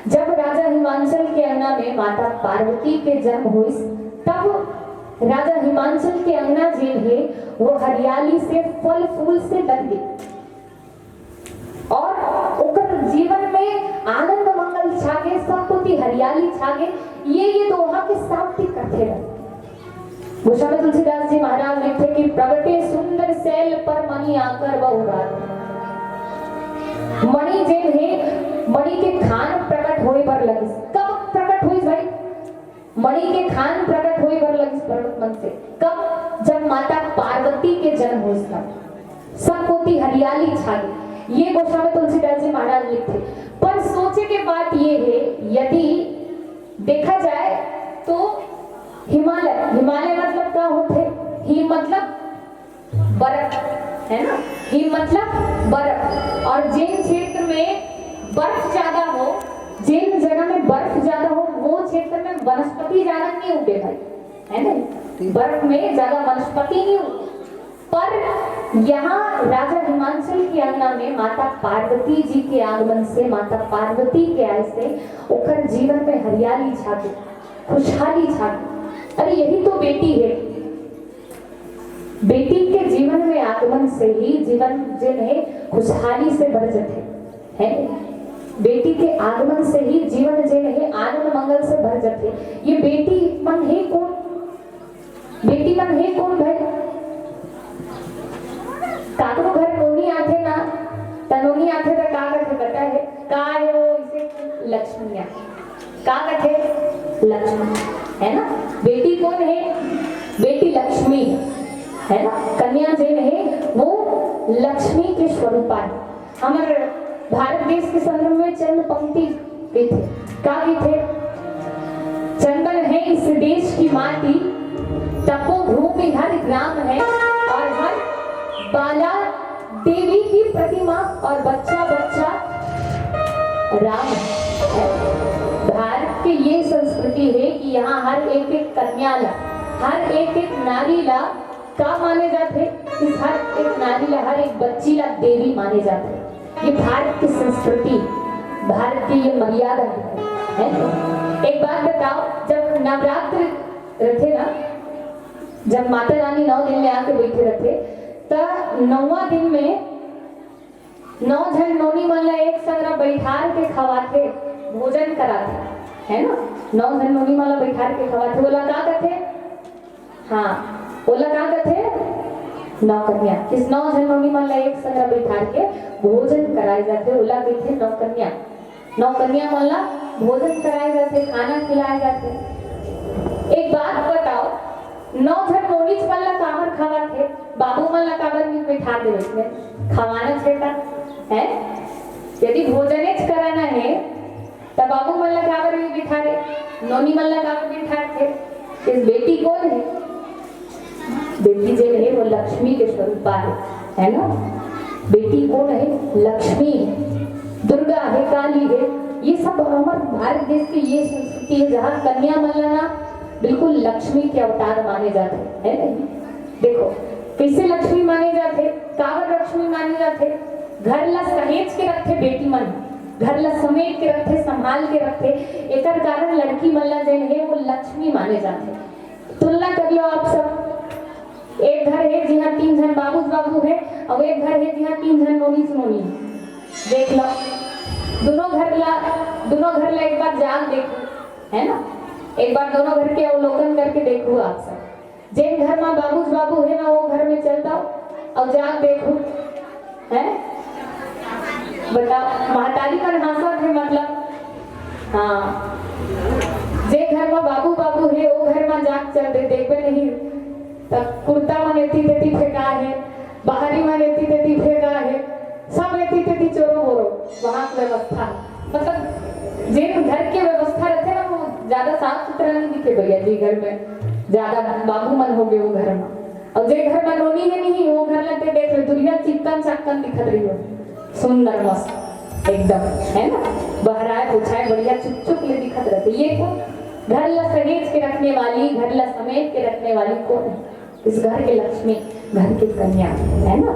जब राजा हिमांचल के अंगना में माता पार्वती के जन्म होइस, तब राजा हिमांचल के अंगना जेन हे, वो हरियाली से, फल फूल से लद गे। और ओकर जीवन में आनंद मंगल छा गे, सब कोती हरियाली छा गे। ये, ये दोहा के शाब्दिक अर्थ हे। गोस्वामी तुलसीदास जी महाराज लिखथे कि प्रगटे सुंदर सैल पर मनि आकर बहुभाति। मणि जेन हे, मणि के खान प्रकट होय बर लगिस। कब प्रकट होइस भाई? मणि के खान प्रकट होय बर लगिस पर्वत मन से। कब? जब माता पार्वती के जन्म होइस तब। सब कोती हरियाली छा गे। ये गोस्वामी तुलसीदास जी महाराज लिखथे। पर सोचे के बात ये हे, यदि देखा जाए तो हिमालय, हिमालय मतलब का होथे? हिम मतलब बर्फ, है ना? हिम मतलब बर्फ। और जेन क्षेत्र में बर्फ ज्यादा हो, जेन जगह में बर्फ ज्यादा हो, वो क्षेत्र में वनस्पति ज्यादा नहीं उगे भाई, है ना? बर्फ में ज्यादा वनस्पति नहीं उगे। पर यहाँ राजा हिमांचल के अंगना में माता पार्वती जी के आगमन से, माता पार्वती के आय से ओकर जीवन में हरियाली छा गे, खुशहाली छा गे। अरे यही तो बेटी हे। बेटी के जीवन में आगमन से ही जीवन जेन हे खुशहाली से भर जथे, है? बेटी के आगमन से ही जीवन जेन हे आनंद मंगल से भर जथे। ये बेटी मन हे कोन? बेटी मन हे कोन भाई? काकरो घर नोनी आथे ना, त नोनी आथे त का कथे पता हे? का हे वो? इसे लक्ष्मी आथे। का कथे? लक्ष्मी, है ना? बेटी कोन हे? बेटी लक्ष्मी हे, है ना? कन्या जेन हे वो लक्ष्मी के स्वरूपा हे। हमर भारत देश के संदर्भ में चंद पंक्ति कहिथे। का कहिथे? चंदन है इस देश की माटी, तपोभूमि हर ग्राम है, और हर बाला देवी की प्रतिमा और बच्चा बच्चा राम है। भारत के ये संस्कृति हे कि यहाँ हर एक एक कन्या ला, हर एक एक नारी ला का माने जाथे? इस हर एक नारी ला, हर एक बच्ची ला देवी माने जाथे। ये भारत की संस्कृति, भारत की ये मर्यादा हे। एक बात बताओ, जब नवरात्र रथे ना, जब माता रानी नौ दिन में आके बैठे रथे, त नौवां दिन में नौ झन नोनी मन ला एक संग बैठार के खवाथे, भोजन कराथे, है ना? नौ झन नोनी मन ला बैठार के खवाथे, ओला का कथे? हाँ, ओला का कथे? नौकन्या। किस नौ झन नोनी मन ला एक संग बैठार के भोजन कराए जाथे, ओला कथे नौकन्या। नौकन्या मन ला भोजन कराए जाथे, खाना खिलाए जाथे। एक बात बताओ, नौ झन नोनीच मन ला काबर खवाथे? बाबू मन ला काबर नहीं बैठा दे उसमें? खवाना छेटा। है? यदि भोजनेच कराना है, त बाबू मन ला काबर नहीं बिठारे, नोनी मन ला काबर बिठारथे? इस बेटी कौन है? बेटी जो है, वो लक्ष्मी के स्वरूपा है, है ना? बेटी कौन है? लक्ष्मी है, दुर्गा है, काली है। ये सब हमारे भारत देश की ये संस्कृति है, जहाँ कन्या मन ला ना बिल्कुल लक्ष्मी के अवतार माने जाते हैं, है ना? देखो, कैसे लक्ष्मी माने जाते, काबर लक्ष्मी माने जाते? घर ला सहेज के रखते बेटी मन, घर ला समेट के रखते, संभाल के रखते। एकर कारण लड़की मन ला जेन है, वो लक्ष्मी माने जाते। तुलना कर लो आप सब, एक घर है जिहाँ तीन झन बाबूज बाबू है, और एक घर है जिहाँ तीन झन नोनीच नोनी। देख लो, दोनों घर ला, दोनों घर ला एक बार जाग देखो, है ना? एक बार दोनों घर के अवलोकन करके देखो आप सब। जेन घर में बाबूज बाबू है ना, वो घर में चल जाओ और जाग देखो, है? बताओ, महतारी मन हाँसत है, मतलब, हाँ, जे घर में बाबू बाबू है, वो घर में जाग चल दे, देखबे नहीं, तब कुर्ता मन एती तेती फेंका है, बाहरी मन एती तेती फेंका है, सब एती तेती चोरो बोरो, वहाँ की व्यवस्था, मतलब, जेन घर के व्यवस्था रहते ना, वो ज्यादा साफ सुथरा नहीं दिखे भैया जी। घर में ज्यादा बाबू मन हो गए वो घर में, और जे घर में नोनी है नहीं, वो घर लगते देख ले, दुनिया चिक्कन चक्कन दिखत रही हो, सुंदर मस्त एकदम, है ना? बहराए पुछाए बढ़िया चुक चुक ले दिखत रहते। ये कौन? घर ला सहेज के रखने वाली, घर ला समेट के रखने वाली कौन है? इस घर के लक्ष्मी, घर की कन्या, है ना?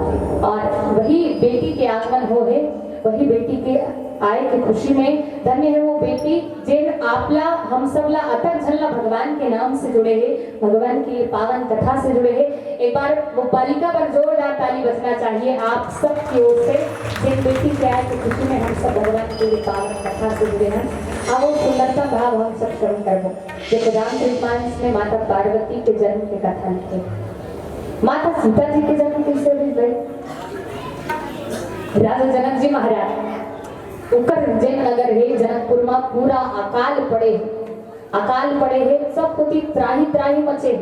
और वही बेटी के आगमन हो है, वही बेटी के आए की खुशी में धन्य है वो बेटी, जेन आपला, हम सब ला, अतक झन ला भगवान के नाम से जुड़े है, भगवान की पावन कथा से जुड़े है। एक बार वो बालिका पर जोरदार ताली बजना चाहिए आप सब की ओर से, जेन बेटी के आए की खुशी में हम सब भगवान की ये पावन कथा से जुड़े हैं। अब वो सुंदरतम भाव हम सब श्रवण करबो। देखो, रामचरित मानस में माता पार्वती के जन्म के कथा लिखे। माता सीता जी के जन्म कैसे हुई भाई? राजा जनक जी महाराज, उकर जेन नगर है जनकपुर में, पूरा अकाल पड़े है, अकाल पड़े है, सब कोती त्राही त्राही मचे है,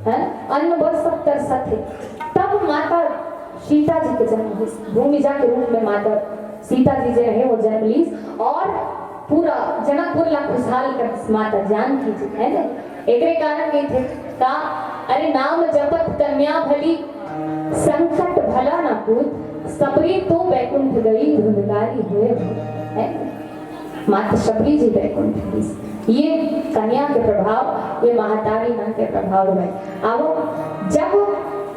हैं? अन्न बर सब तरसत है। तब माता सीता जी के जन्म हुई, भूमिजा के रूप में माता सीता जी जे रहे, वो जन्म लीस और पूरा जनकपुर ला खुशहाल कर दिस माता जानकी जी, है ना? एकरे कारण ये थे का, अरे, नाम जपत कन्या भली, संकट भला ना पूत, सबरी तो बैकुंठ गई, धुंधकारी हुए भूत, है ना? माता शबरी जी बैकुंठ गईस। ये कन्या के प्रभाव, ये महतारी मन के प्रभाव है। अब जब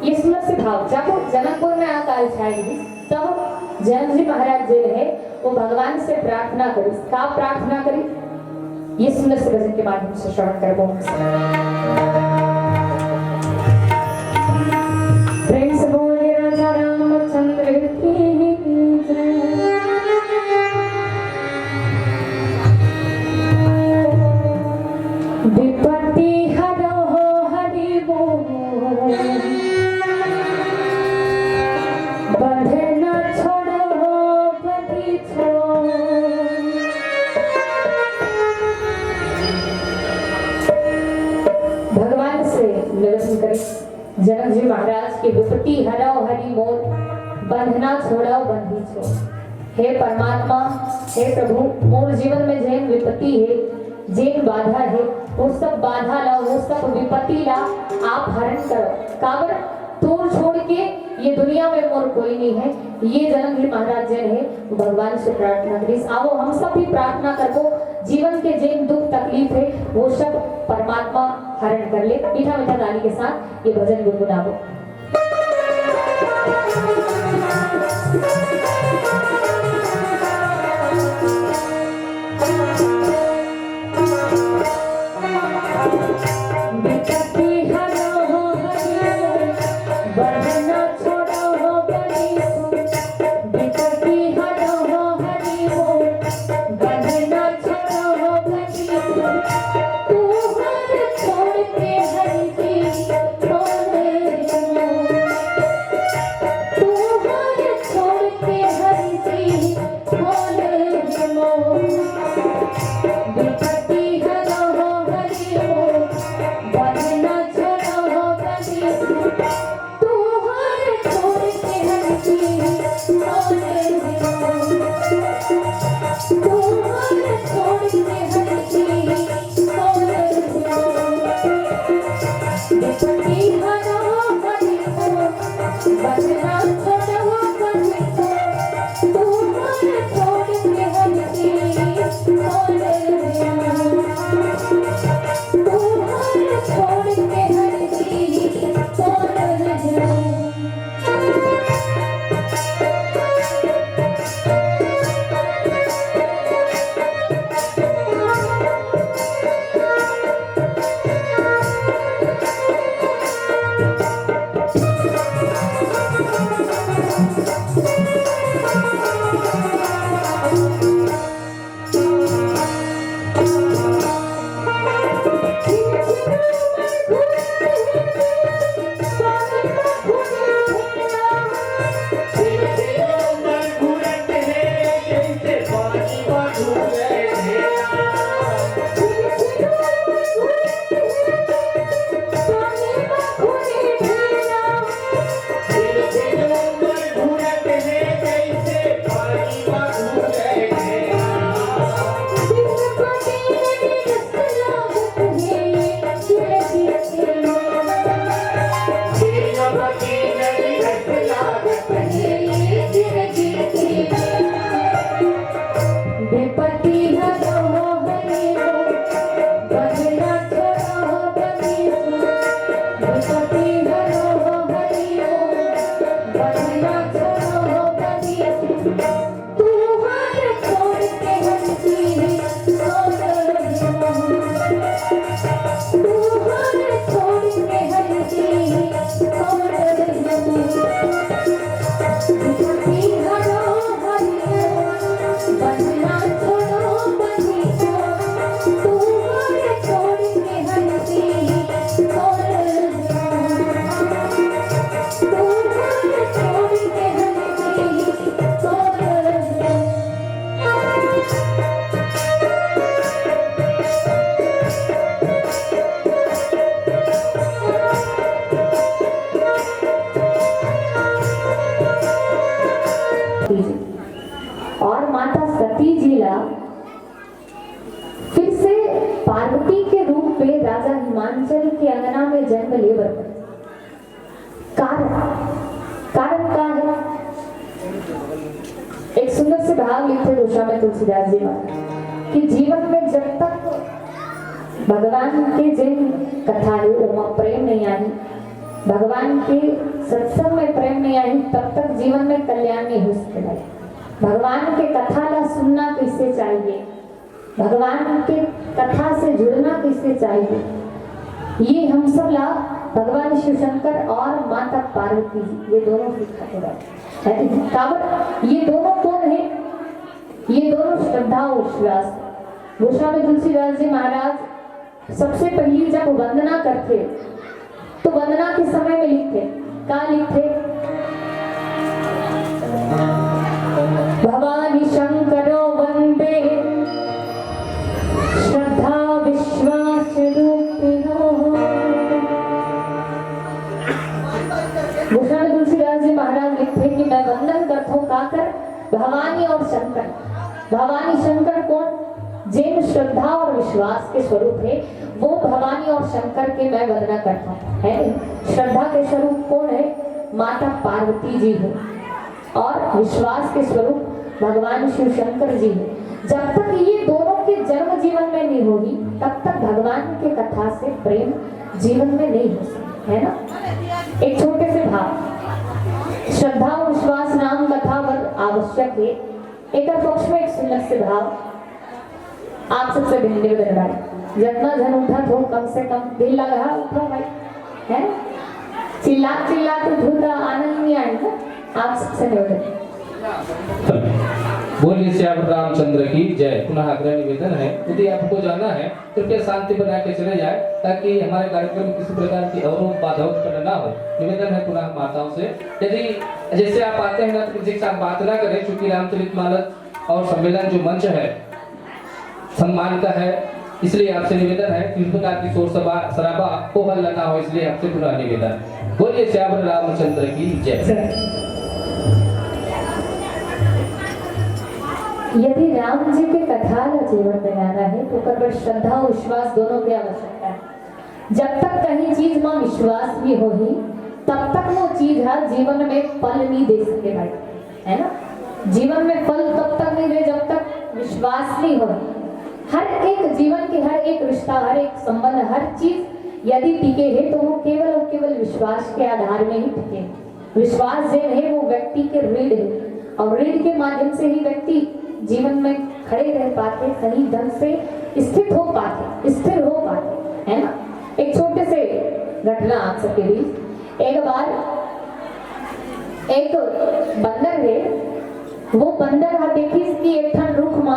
ये सुंदर से भाव, जब जनकपुर में अकाल छाए रहिस, तब जनक जी महाराज जे रहे, वो भगवान से प्रार्थना करिस। का प्रार्थना करिस? ये सुंदर से भजन के माध्यम से श्रवण करबो हम सब। प्रेम से बोलिए राजा रामचंद्र की जय। विपत्ति हरो हरि बोल, बंधन छोड़ो बंदी छोड़। भगवान से निवेदन करें, जनक जी महाराज की विपत्ति हरव हरि मोर, बंधना छोड़व बंदी छोड़। हे परमात्मा, हे प्रभु, मोर जीवन में जेन विपत्ति हे, जेन बाधा हे, वो सब बाधा ला, वो सब विपत्ति ला आप हरण करो। काबर? तोर छोड़ के ये दुनिया में मोर कोई नहीं है। ये जनक जी महाराज जेन हे, वो भगवान से प्रार्थना करिस। आवो, हम सब भी प्रार्थना करबो, जीवन के जेन दुख तकलीफ हे, वो सब परमात्मा हरण कर ले। मीठा मीठा ताली के साथ ये भजन गुनगुनाबो। विपत्ति हरो हो हरि, बंधना छोड़ो हो बंदी छोड़। विपत्ति हरो हो हरि बोल, बंधना छोड़ो हो बंदी छोड़। तू हर छोड़ के हरि जी कौन है? और माता सती जी ला फिर से पार्वती के रूप में राजा हिमांचल के अंगना में जन्म ले बर। कारण, कारण का है? एक सुंदर से भाव लिखथे गोस्वामी तुलसीदास जी महाराज कि जीवन में जब तक भगवान के जेन कथा हे, ओमा प्रेम नहीं आही, भगवान के सत्संग में प्रेम नहीं आही, तब तक जीवन में कल्याण नहीं हो सके भाई। भगवान के कथा ला सुनना कैसे चाहिए, भगवान के कथा से जुड़ना कैसे चाहिए, ये हम सब ला भगवान शिव शंकर और माता पार्वती जी ये दोनों सिखाते रहते हैं। काबर, ये दोनों कौन है? ये दोनों श्रद्धा और विश्वास। गोस्वामी तुलसीदास जी महाराज सबसे पहली जब वंदना करथे तो वंदना के समय में लिखथे, का लिखथे? भवानी शंकरो वंदे श्रद्धा विश्वास रूपिणो। गोस्वामी तुलसीदास जी महाराज लिखथे कि मैं वंदन करथों काकर? भवानी और शंकर। भवानी शंकर कौन? जेन श्रद्धा और विश्वास के स्वरूप है, वो भवानी और शंकर के मैं वंदना करता हूँ, है नहीं? श्रद्धा के स्वरूप कौन है? माता पार्वती जी है। और विश्वास के स्वरूप भगवान शिव शंकर जी है। जब तक ये दोनों के जन्म जीवन में नहीं होगी, तब तक भगवान के कथा से प्रेम जीवन में नहीं हो सकता, है ना? एक छोटे से भाव, श्रद्धा और विश्वास नाम कथा बर आवश्यक है। एकर पक्ष में एक सुंदर से भाव आप सबसे निवेदन है, जतना झन उठत हो, कम से कम दिल लगा उठो भाई, है? चिल्ला चिल्ला के उठो तो आनंद नहीं आएगा। आप सबसे निवेदन। बोलिए सियावर रामचंद्र की जय। पुनः आग्रह निवेदन है, यदि आपको जाना है, कृपया शांति बना के चले जाए, ताकि हमारे कार्यक्रम में किसी प्रकार की अवरोध बाधा उत्पन्न ना हो। निवेदन है पुनः माताओं से, यदि जैसे आप आते हैं ना, तो किसी के साथ बात ना करें, क्योंकि रामचरित मानस और सम्मेलन जो मंच है, सम्मान का है, इसलिए आपसे निवेदन है कि इस प्रकार की शोर सभा, शराबा, हो हल्ला ना हो, इसलिए आपसे पुनः निवेदन। बोलिए सियावर रामचंद्र की जय। यदि राम जी के कथा ला जीवन में लाना है, तो ओकर बर श्रद्धा और विश्वास दोनों की आवश्यकता है। जब तक कहीं चीज में विश्वास नहीं होही, तब तक वो चीज हा जीवन में फल नहीं दे सके भाई, है ना? जीवन में फल तब तक नहीं दे, जब तक विश्वास नहीं हो। हर एक जीवन के हर एक रिश्ता, हर एक संबंध, हर चीज यदि टिके है, तो वो केवल और केवल विश्वास के आधार में ही टिके। विश्वास जेन है, वो व्यक्ति के रीढ़ है, और रीढ़ के माध्यम से ही व्यक्ति जीवन में खड़े रह पाते, सही ढंग से स्थित हो पाते, स्थिर हो पाते, है ना? एक छोटे से घटना आप सबके बीच। एक बार एक बंदर है, वो बंदर हा देखिस कि एक ठन रुख मा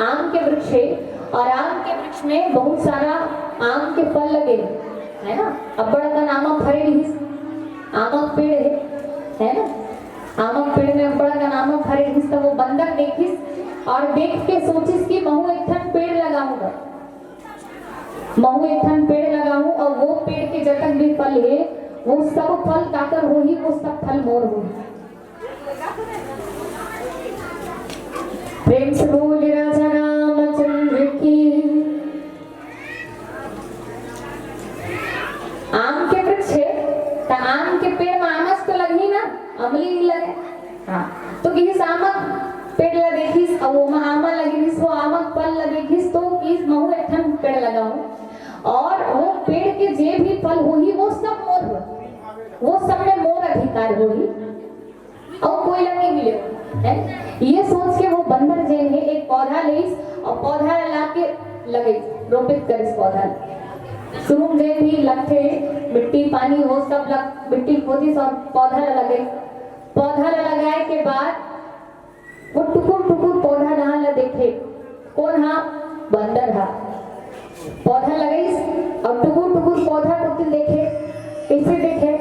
आम के वृक्ष है, और आम के वृक्ष में बहुत सारा आम के फल लगे, है ना? अब्बड़ अकन आमा फरे रहिस, आमा के पेड़ है, है ना? आमा के पेड़ में अब्बड़ अकन आमा फरे रहिस, त वो बंदर देखिस और देख के सोचिस कि महू एक ठन पेड़ लगाहूं गा, महू एक ठन पेड़ लगाहूं, और वो पेड़ के जतन भी फल है, वो सब फल काकर होही, वो सब फल मोर होही। प्रेम से बोल राजा रामचंद्र की। आम के वृक्ष है, त आम के पेड़ में आमच तो लगही ना, अमली नहीं लगे। हाँ, तो किस आमक पेड़ ला देखिस, अब वो में आमा लगे रहिस, वो आमक फल ला देखिस, तो किस महू एक ठन पेड़ लगाऊं, और वो पेड़ के जे भी फल होही, वो सब मोर हो, वो सब में मोर अधिकार होही। अउ कोई ला नहीं मिले, है? ये सोच के वो बंदर जेन है, एक पौधा लेइस और पौधा ला के लगइस, रोपित करिस पौधा। शुरू में जेन भी लगथे, मिट्टी, पानी, वो सब लग, मिट्टी खोदिस और पौधा ला लगइस। पौधा ला लगाए के बाद वो टुकुर टुकुर पौधा डाहन ला देखे। कौन हा? बंदर हा। पौधा लगइस और टुकुर टुकुर पौधा कोति देखे। कैसे देखे?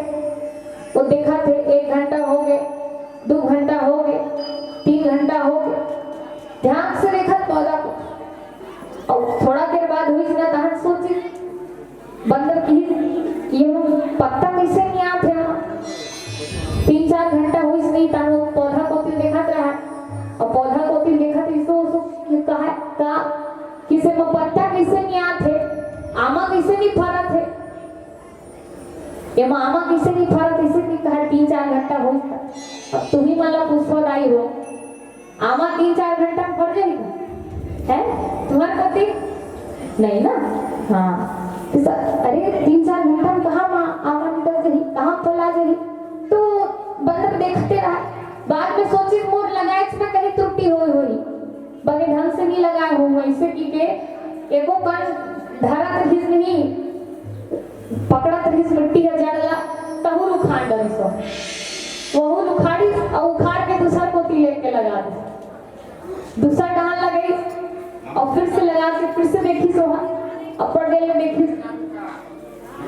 वो देखथे, एक घंटा हो गए, दो घंटा हो गए, तीन घंटा हो गए, ध्यान से देखत पौधा को। और थोड़ा देर बाद हुई ना, तहन सोची, बंदर की ये पत्ता कैसे नहीं आते हैं? तीन चार घंटा हुई नहीं, तहन वो पौधा कोति देखत रहा। और पौधा किसे म पत्ता कइसे नइ आत हे, आमा कइसे नइ फरत हे, ये म आमा कइसे नइ फरत, कइसे नइ कहा, तीन चार घंटा होइस त। अब तुही मन ला पूछो दाई हो, आमा तीन चार घंटा म फर जाही का? हैं? तुम्हर कोती? नहीं ना? हाँ। तो स-, अरे, तीन चार घंटा म कहाँ म आमा निकल जाही? कहाँ फल आ जाही? तो बंदर देखते रहा। बाद में सोचिस, मोर लगाएच में कहीं त्रुटि होय होही, बने ढंग से नहीं लगाए हो, ऐसे की के एको कन धरत रहिस नहीं, पकड़त रहिस मिट्टी के जड़ ला, तहू ल उखाड़ डरिस। वहू ल उखाड़िस अउ उखाड़ के दूसर कोती लेके लगा दिस। दूसर डाल लगाइस अउ फिर से लगा के फिर से देखिस ओहा, अब्बड़ देर ले देखिस।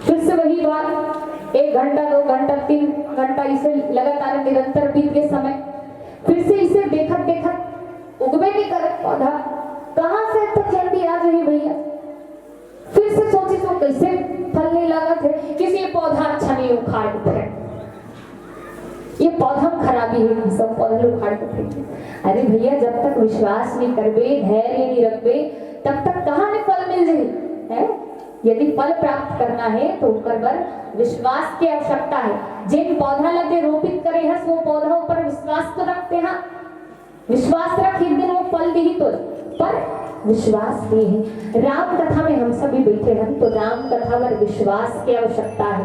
फिर से वही बात, एक घंटा, दो घंटा, तीन घंटा, इसे लगातार निरंतर बीत के समय। फिर से इसे देखत देखत उगबे नहीं करत पौधा, कहाँ से इतना जल्दी आ जाही भैया? फिर से सोचिस वो कइसे फल नहीं लागत हे, किसे ये पौधा अच्छा नहीं, उखाड़ के फेंक। ये पौधा म खराबी हे, सब पौधा ल उखाड़ के फेंक दे। अरे भैया, जब तक विश्वास नहीं करबे, धैर्य नहीं रखबे, तब तक कहाँ ले फल मिल जाही, हैं? यदि फल प्राप्त करना हे तो ओकर बर विश्वास के आवश्यकता हे। जेन पौधा ला ते रोपित करे हस, वो पौधा ऊपर विश्वास तो रख तेहा। विश्वास रख, एक दिन वो फल दिही तो, पर विश्वास नहीं हे। राम कथा में हम सभी बैठे हन, तो राम कथा बर विश्वास के आवश्यकता हे,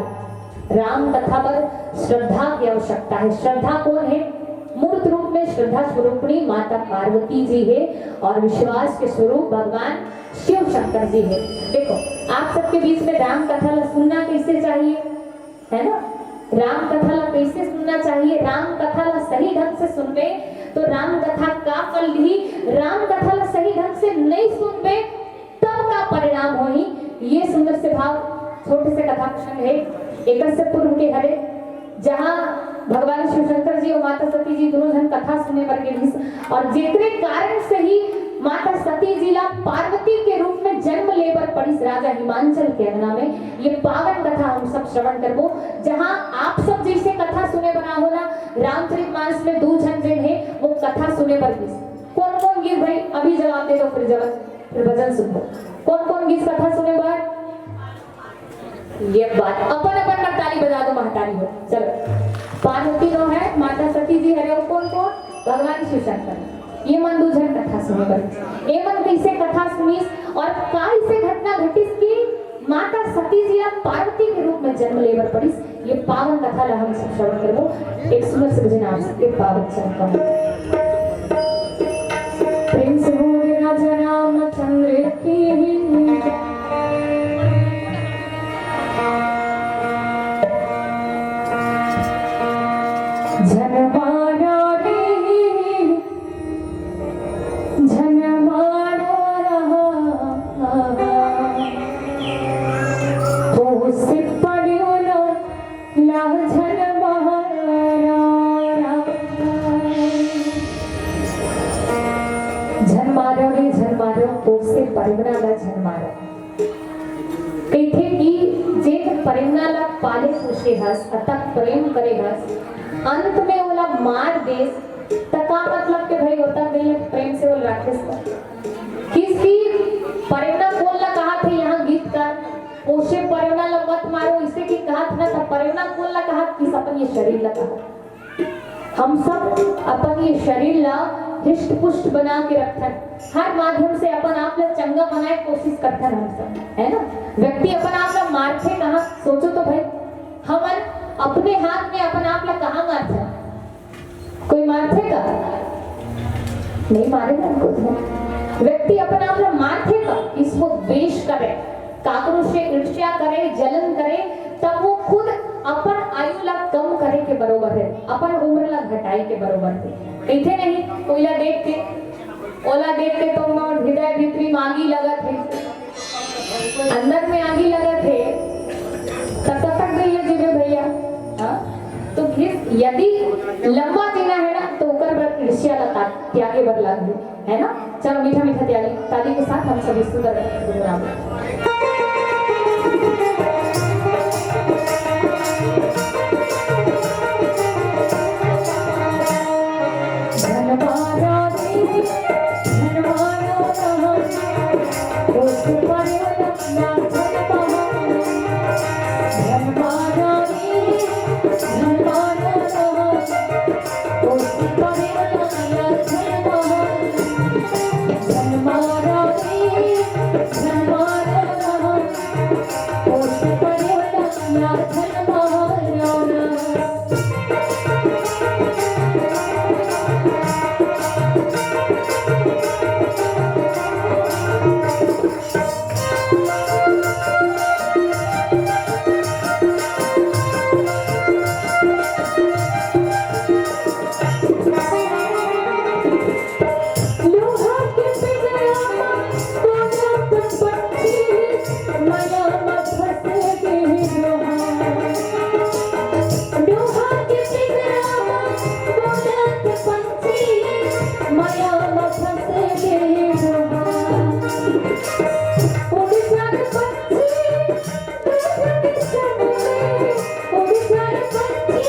राम कथा बर श्रद्धा के आवश्यकता हे। श्रद्धा कोन हे? मूर्त रूप में श्रद्धा स्वरूपणी माता पार्वती जी हे अउ विश्वास के स्वरूप भगवान शिव शंकर जी हे। देखो, आप सबके बीच में राम कथा ला सुनना कइसे चाहिए, है ना? राम कथा ला कइसे सुनना चाहिए? राम कथा ला सही ढंग से सुनबे तो राम कथा का फल दिही, राम कथा ला सही ढंग से नहीं सुनबे तब का परिणाम होही। ये सुंदर से भाव, छोटे से कथा प्रसंग हे, एकर से पूर्व के हरे, जहाँ भगवान शिव शंकर जी अउ माता सती जी दोनों झन कथा सुने बर गे रहिस अउ जेकरे कारण से ही माता सती जी ला पार्वती के रूप में जन्म ले बर पड़िस राजा हिमांचल के अंगना में। ये पावन कथा हम सब श्रवण करबो, जहाँ आप सब जइसे कथा सुने बर आए हो ना, रामचरित मानस में दू झन जेन हे वो कथा सुने बर गिस। कोन कोन गिस भाई, अभी जवाब दे दो, फिर जवाब, फिर भजन सुनबो। कोन कोन गिस कथा सुने बर? ये बात, अपन अपन में ताली बजा दो महतारी हो। चलो, पार्वती नो है, माता सती जी हरे, अउ कोन कोन? भगवान शिव शंकर। ये मन दू झन कथा सुने बर। ये मन कइसे कथा सुनिस अउ का इसे घटना घटिस कि माता सती जी ला पार्वती के रूप में जन्म ले बर पड़िस? ये पावन कथा ला हम सब श्रवण करबो। एक सुंदर से भजन आप सबके पावन चरण कमल। प्रेम से बोले राजा रामचंद्र की जय। झन मारो रे, झन मारो रहा, पोसे परियो ला झन मारो। झन मारो रे, झन मारो, पोसे परियो ला झन मारो। कहिथे कि जेन परियो ला पाले पोसे हस, अतक प्रेम करे हस, अंत में ओला मार देस, त का मतलब के भाई ओतक दिन प्रेम से ओला राखेस? किसी परियो कोन ला कहाथे यहाँ गीतकार, पोसे परियो ला मत मारो, इसे कि कहाथे ना, त परियो कोन ला कहाथे, किस अपन ये शरीर ला कहाथे। हम सब अपन ये शरीर ला हृष्ट पुष्ट बना के रखथन, हर माध्यम से अपन आप ला चंगा बनाए कोशिश करथन हम सब, है ना? व्यक्ति अपन आप ला मारथे कहाँ, सोचो तो भाई, हमन अपने हाथ में अपन आप ला कहाँ मारथन? कोई मारथे का? नहीं मारे ना कोई। व्यक्ति अपन आप ला मारथे का? इसको द्वेष करे, काकरो से ईर्ष्या करे, जलन करे, तब वो खुद अपन आयु ला कम करे के बरोबर हे, अपन उम्र ला घटाए के बरोबर हे। कहिथे नहीं, कोई ला देख के, ओला देख के तो मोर हृदय भीतरी में आगी लगत हे, अंदर में आगी लगत हे, तब तक भी ये जीवे भैया। हाँ? तो फिर यदि लंबा जीना है ना, तो ओकर बर ईर्ष्या ला त्याग-, त्यागे बर लागही। है ना? चलो, मीठा मीठा ताली, ताली के साथ हम सभी सुंदर गुनगुनाबो। झन मारो रे, झन मारो। लोहा के पिंजरा म कोन पंछी, माया म फंस गे हे लोहा। लोहा के पिंजरा म कोन पंछी, माया म फंस गे हे लोहा। उड़ जा रे पंछी, उड़ जा रे पंछी,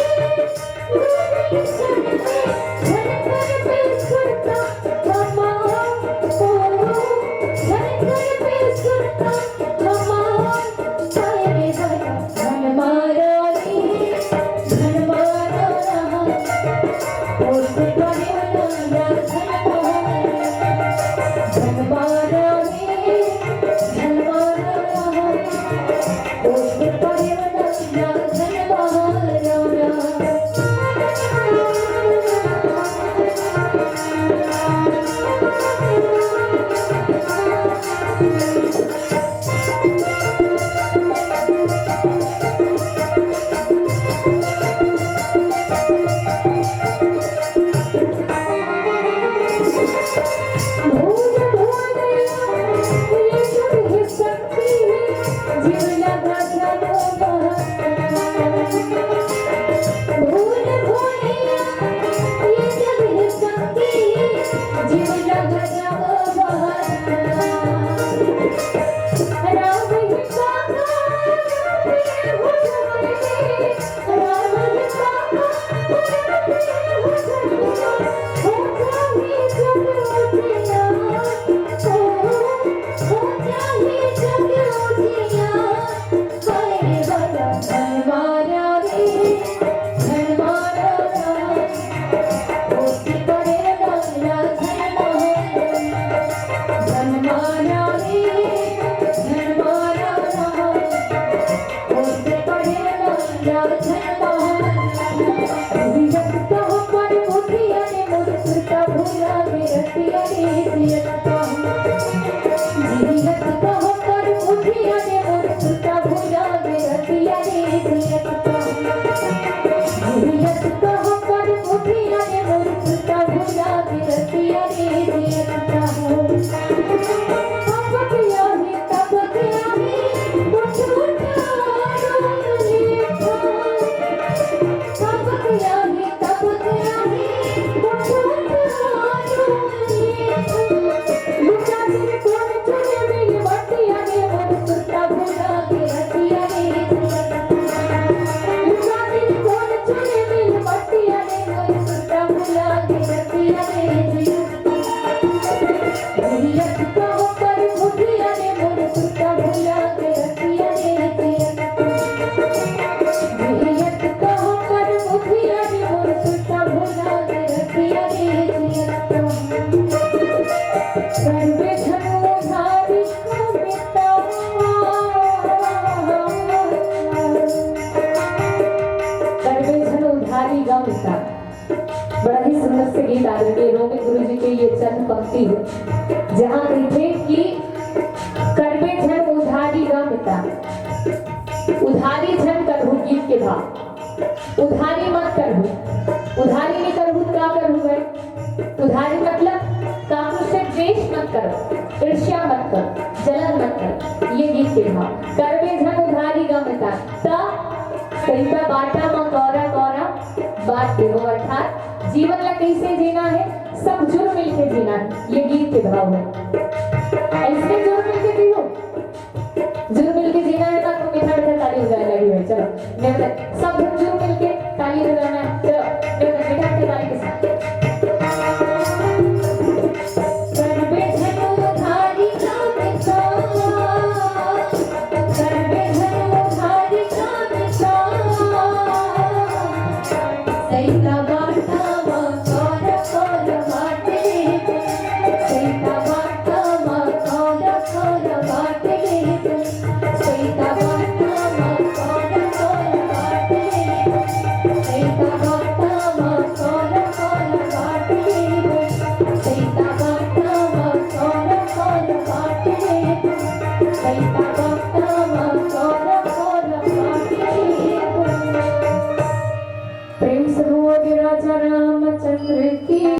बड़ा ही सुंदर से गीत आगे के रोमित गुरु जी के ये चंद पंक्ति है, जहाँ लिखे कि करबे झन उधारी गा मिता, उधारी झन करहू गीत के भाव। उधारी मत करहू, उधारी नहीं करहू तो का करहू भाई? उधारी मतलब काकरो से द्वेष मत करो, ईर्ष्या मत करो, जलन मत करो। ये गीत के भाव। करबे झन उधारी गा मिता, त सहिता बाटा म कौरा कौरा बांट देहू। अर्थात जीवन ला कैसे जीना है, सब जुड़ मिल के जीना है, ये गीत के भाव है। ऐसे जुड़ मिल के जियो, जुड़ मिल के जीना है, तो मीठा मीठा ताली बजाने लगी है। चलो, मैं बता-, सब जुड़ मिल के ताली बजाना है। चलो, मैं बता-, मीठा मीठा ताली के साथ। प्रेम से बोल राजा रामचंद्र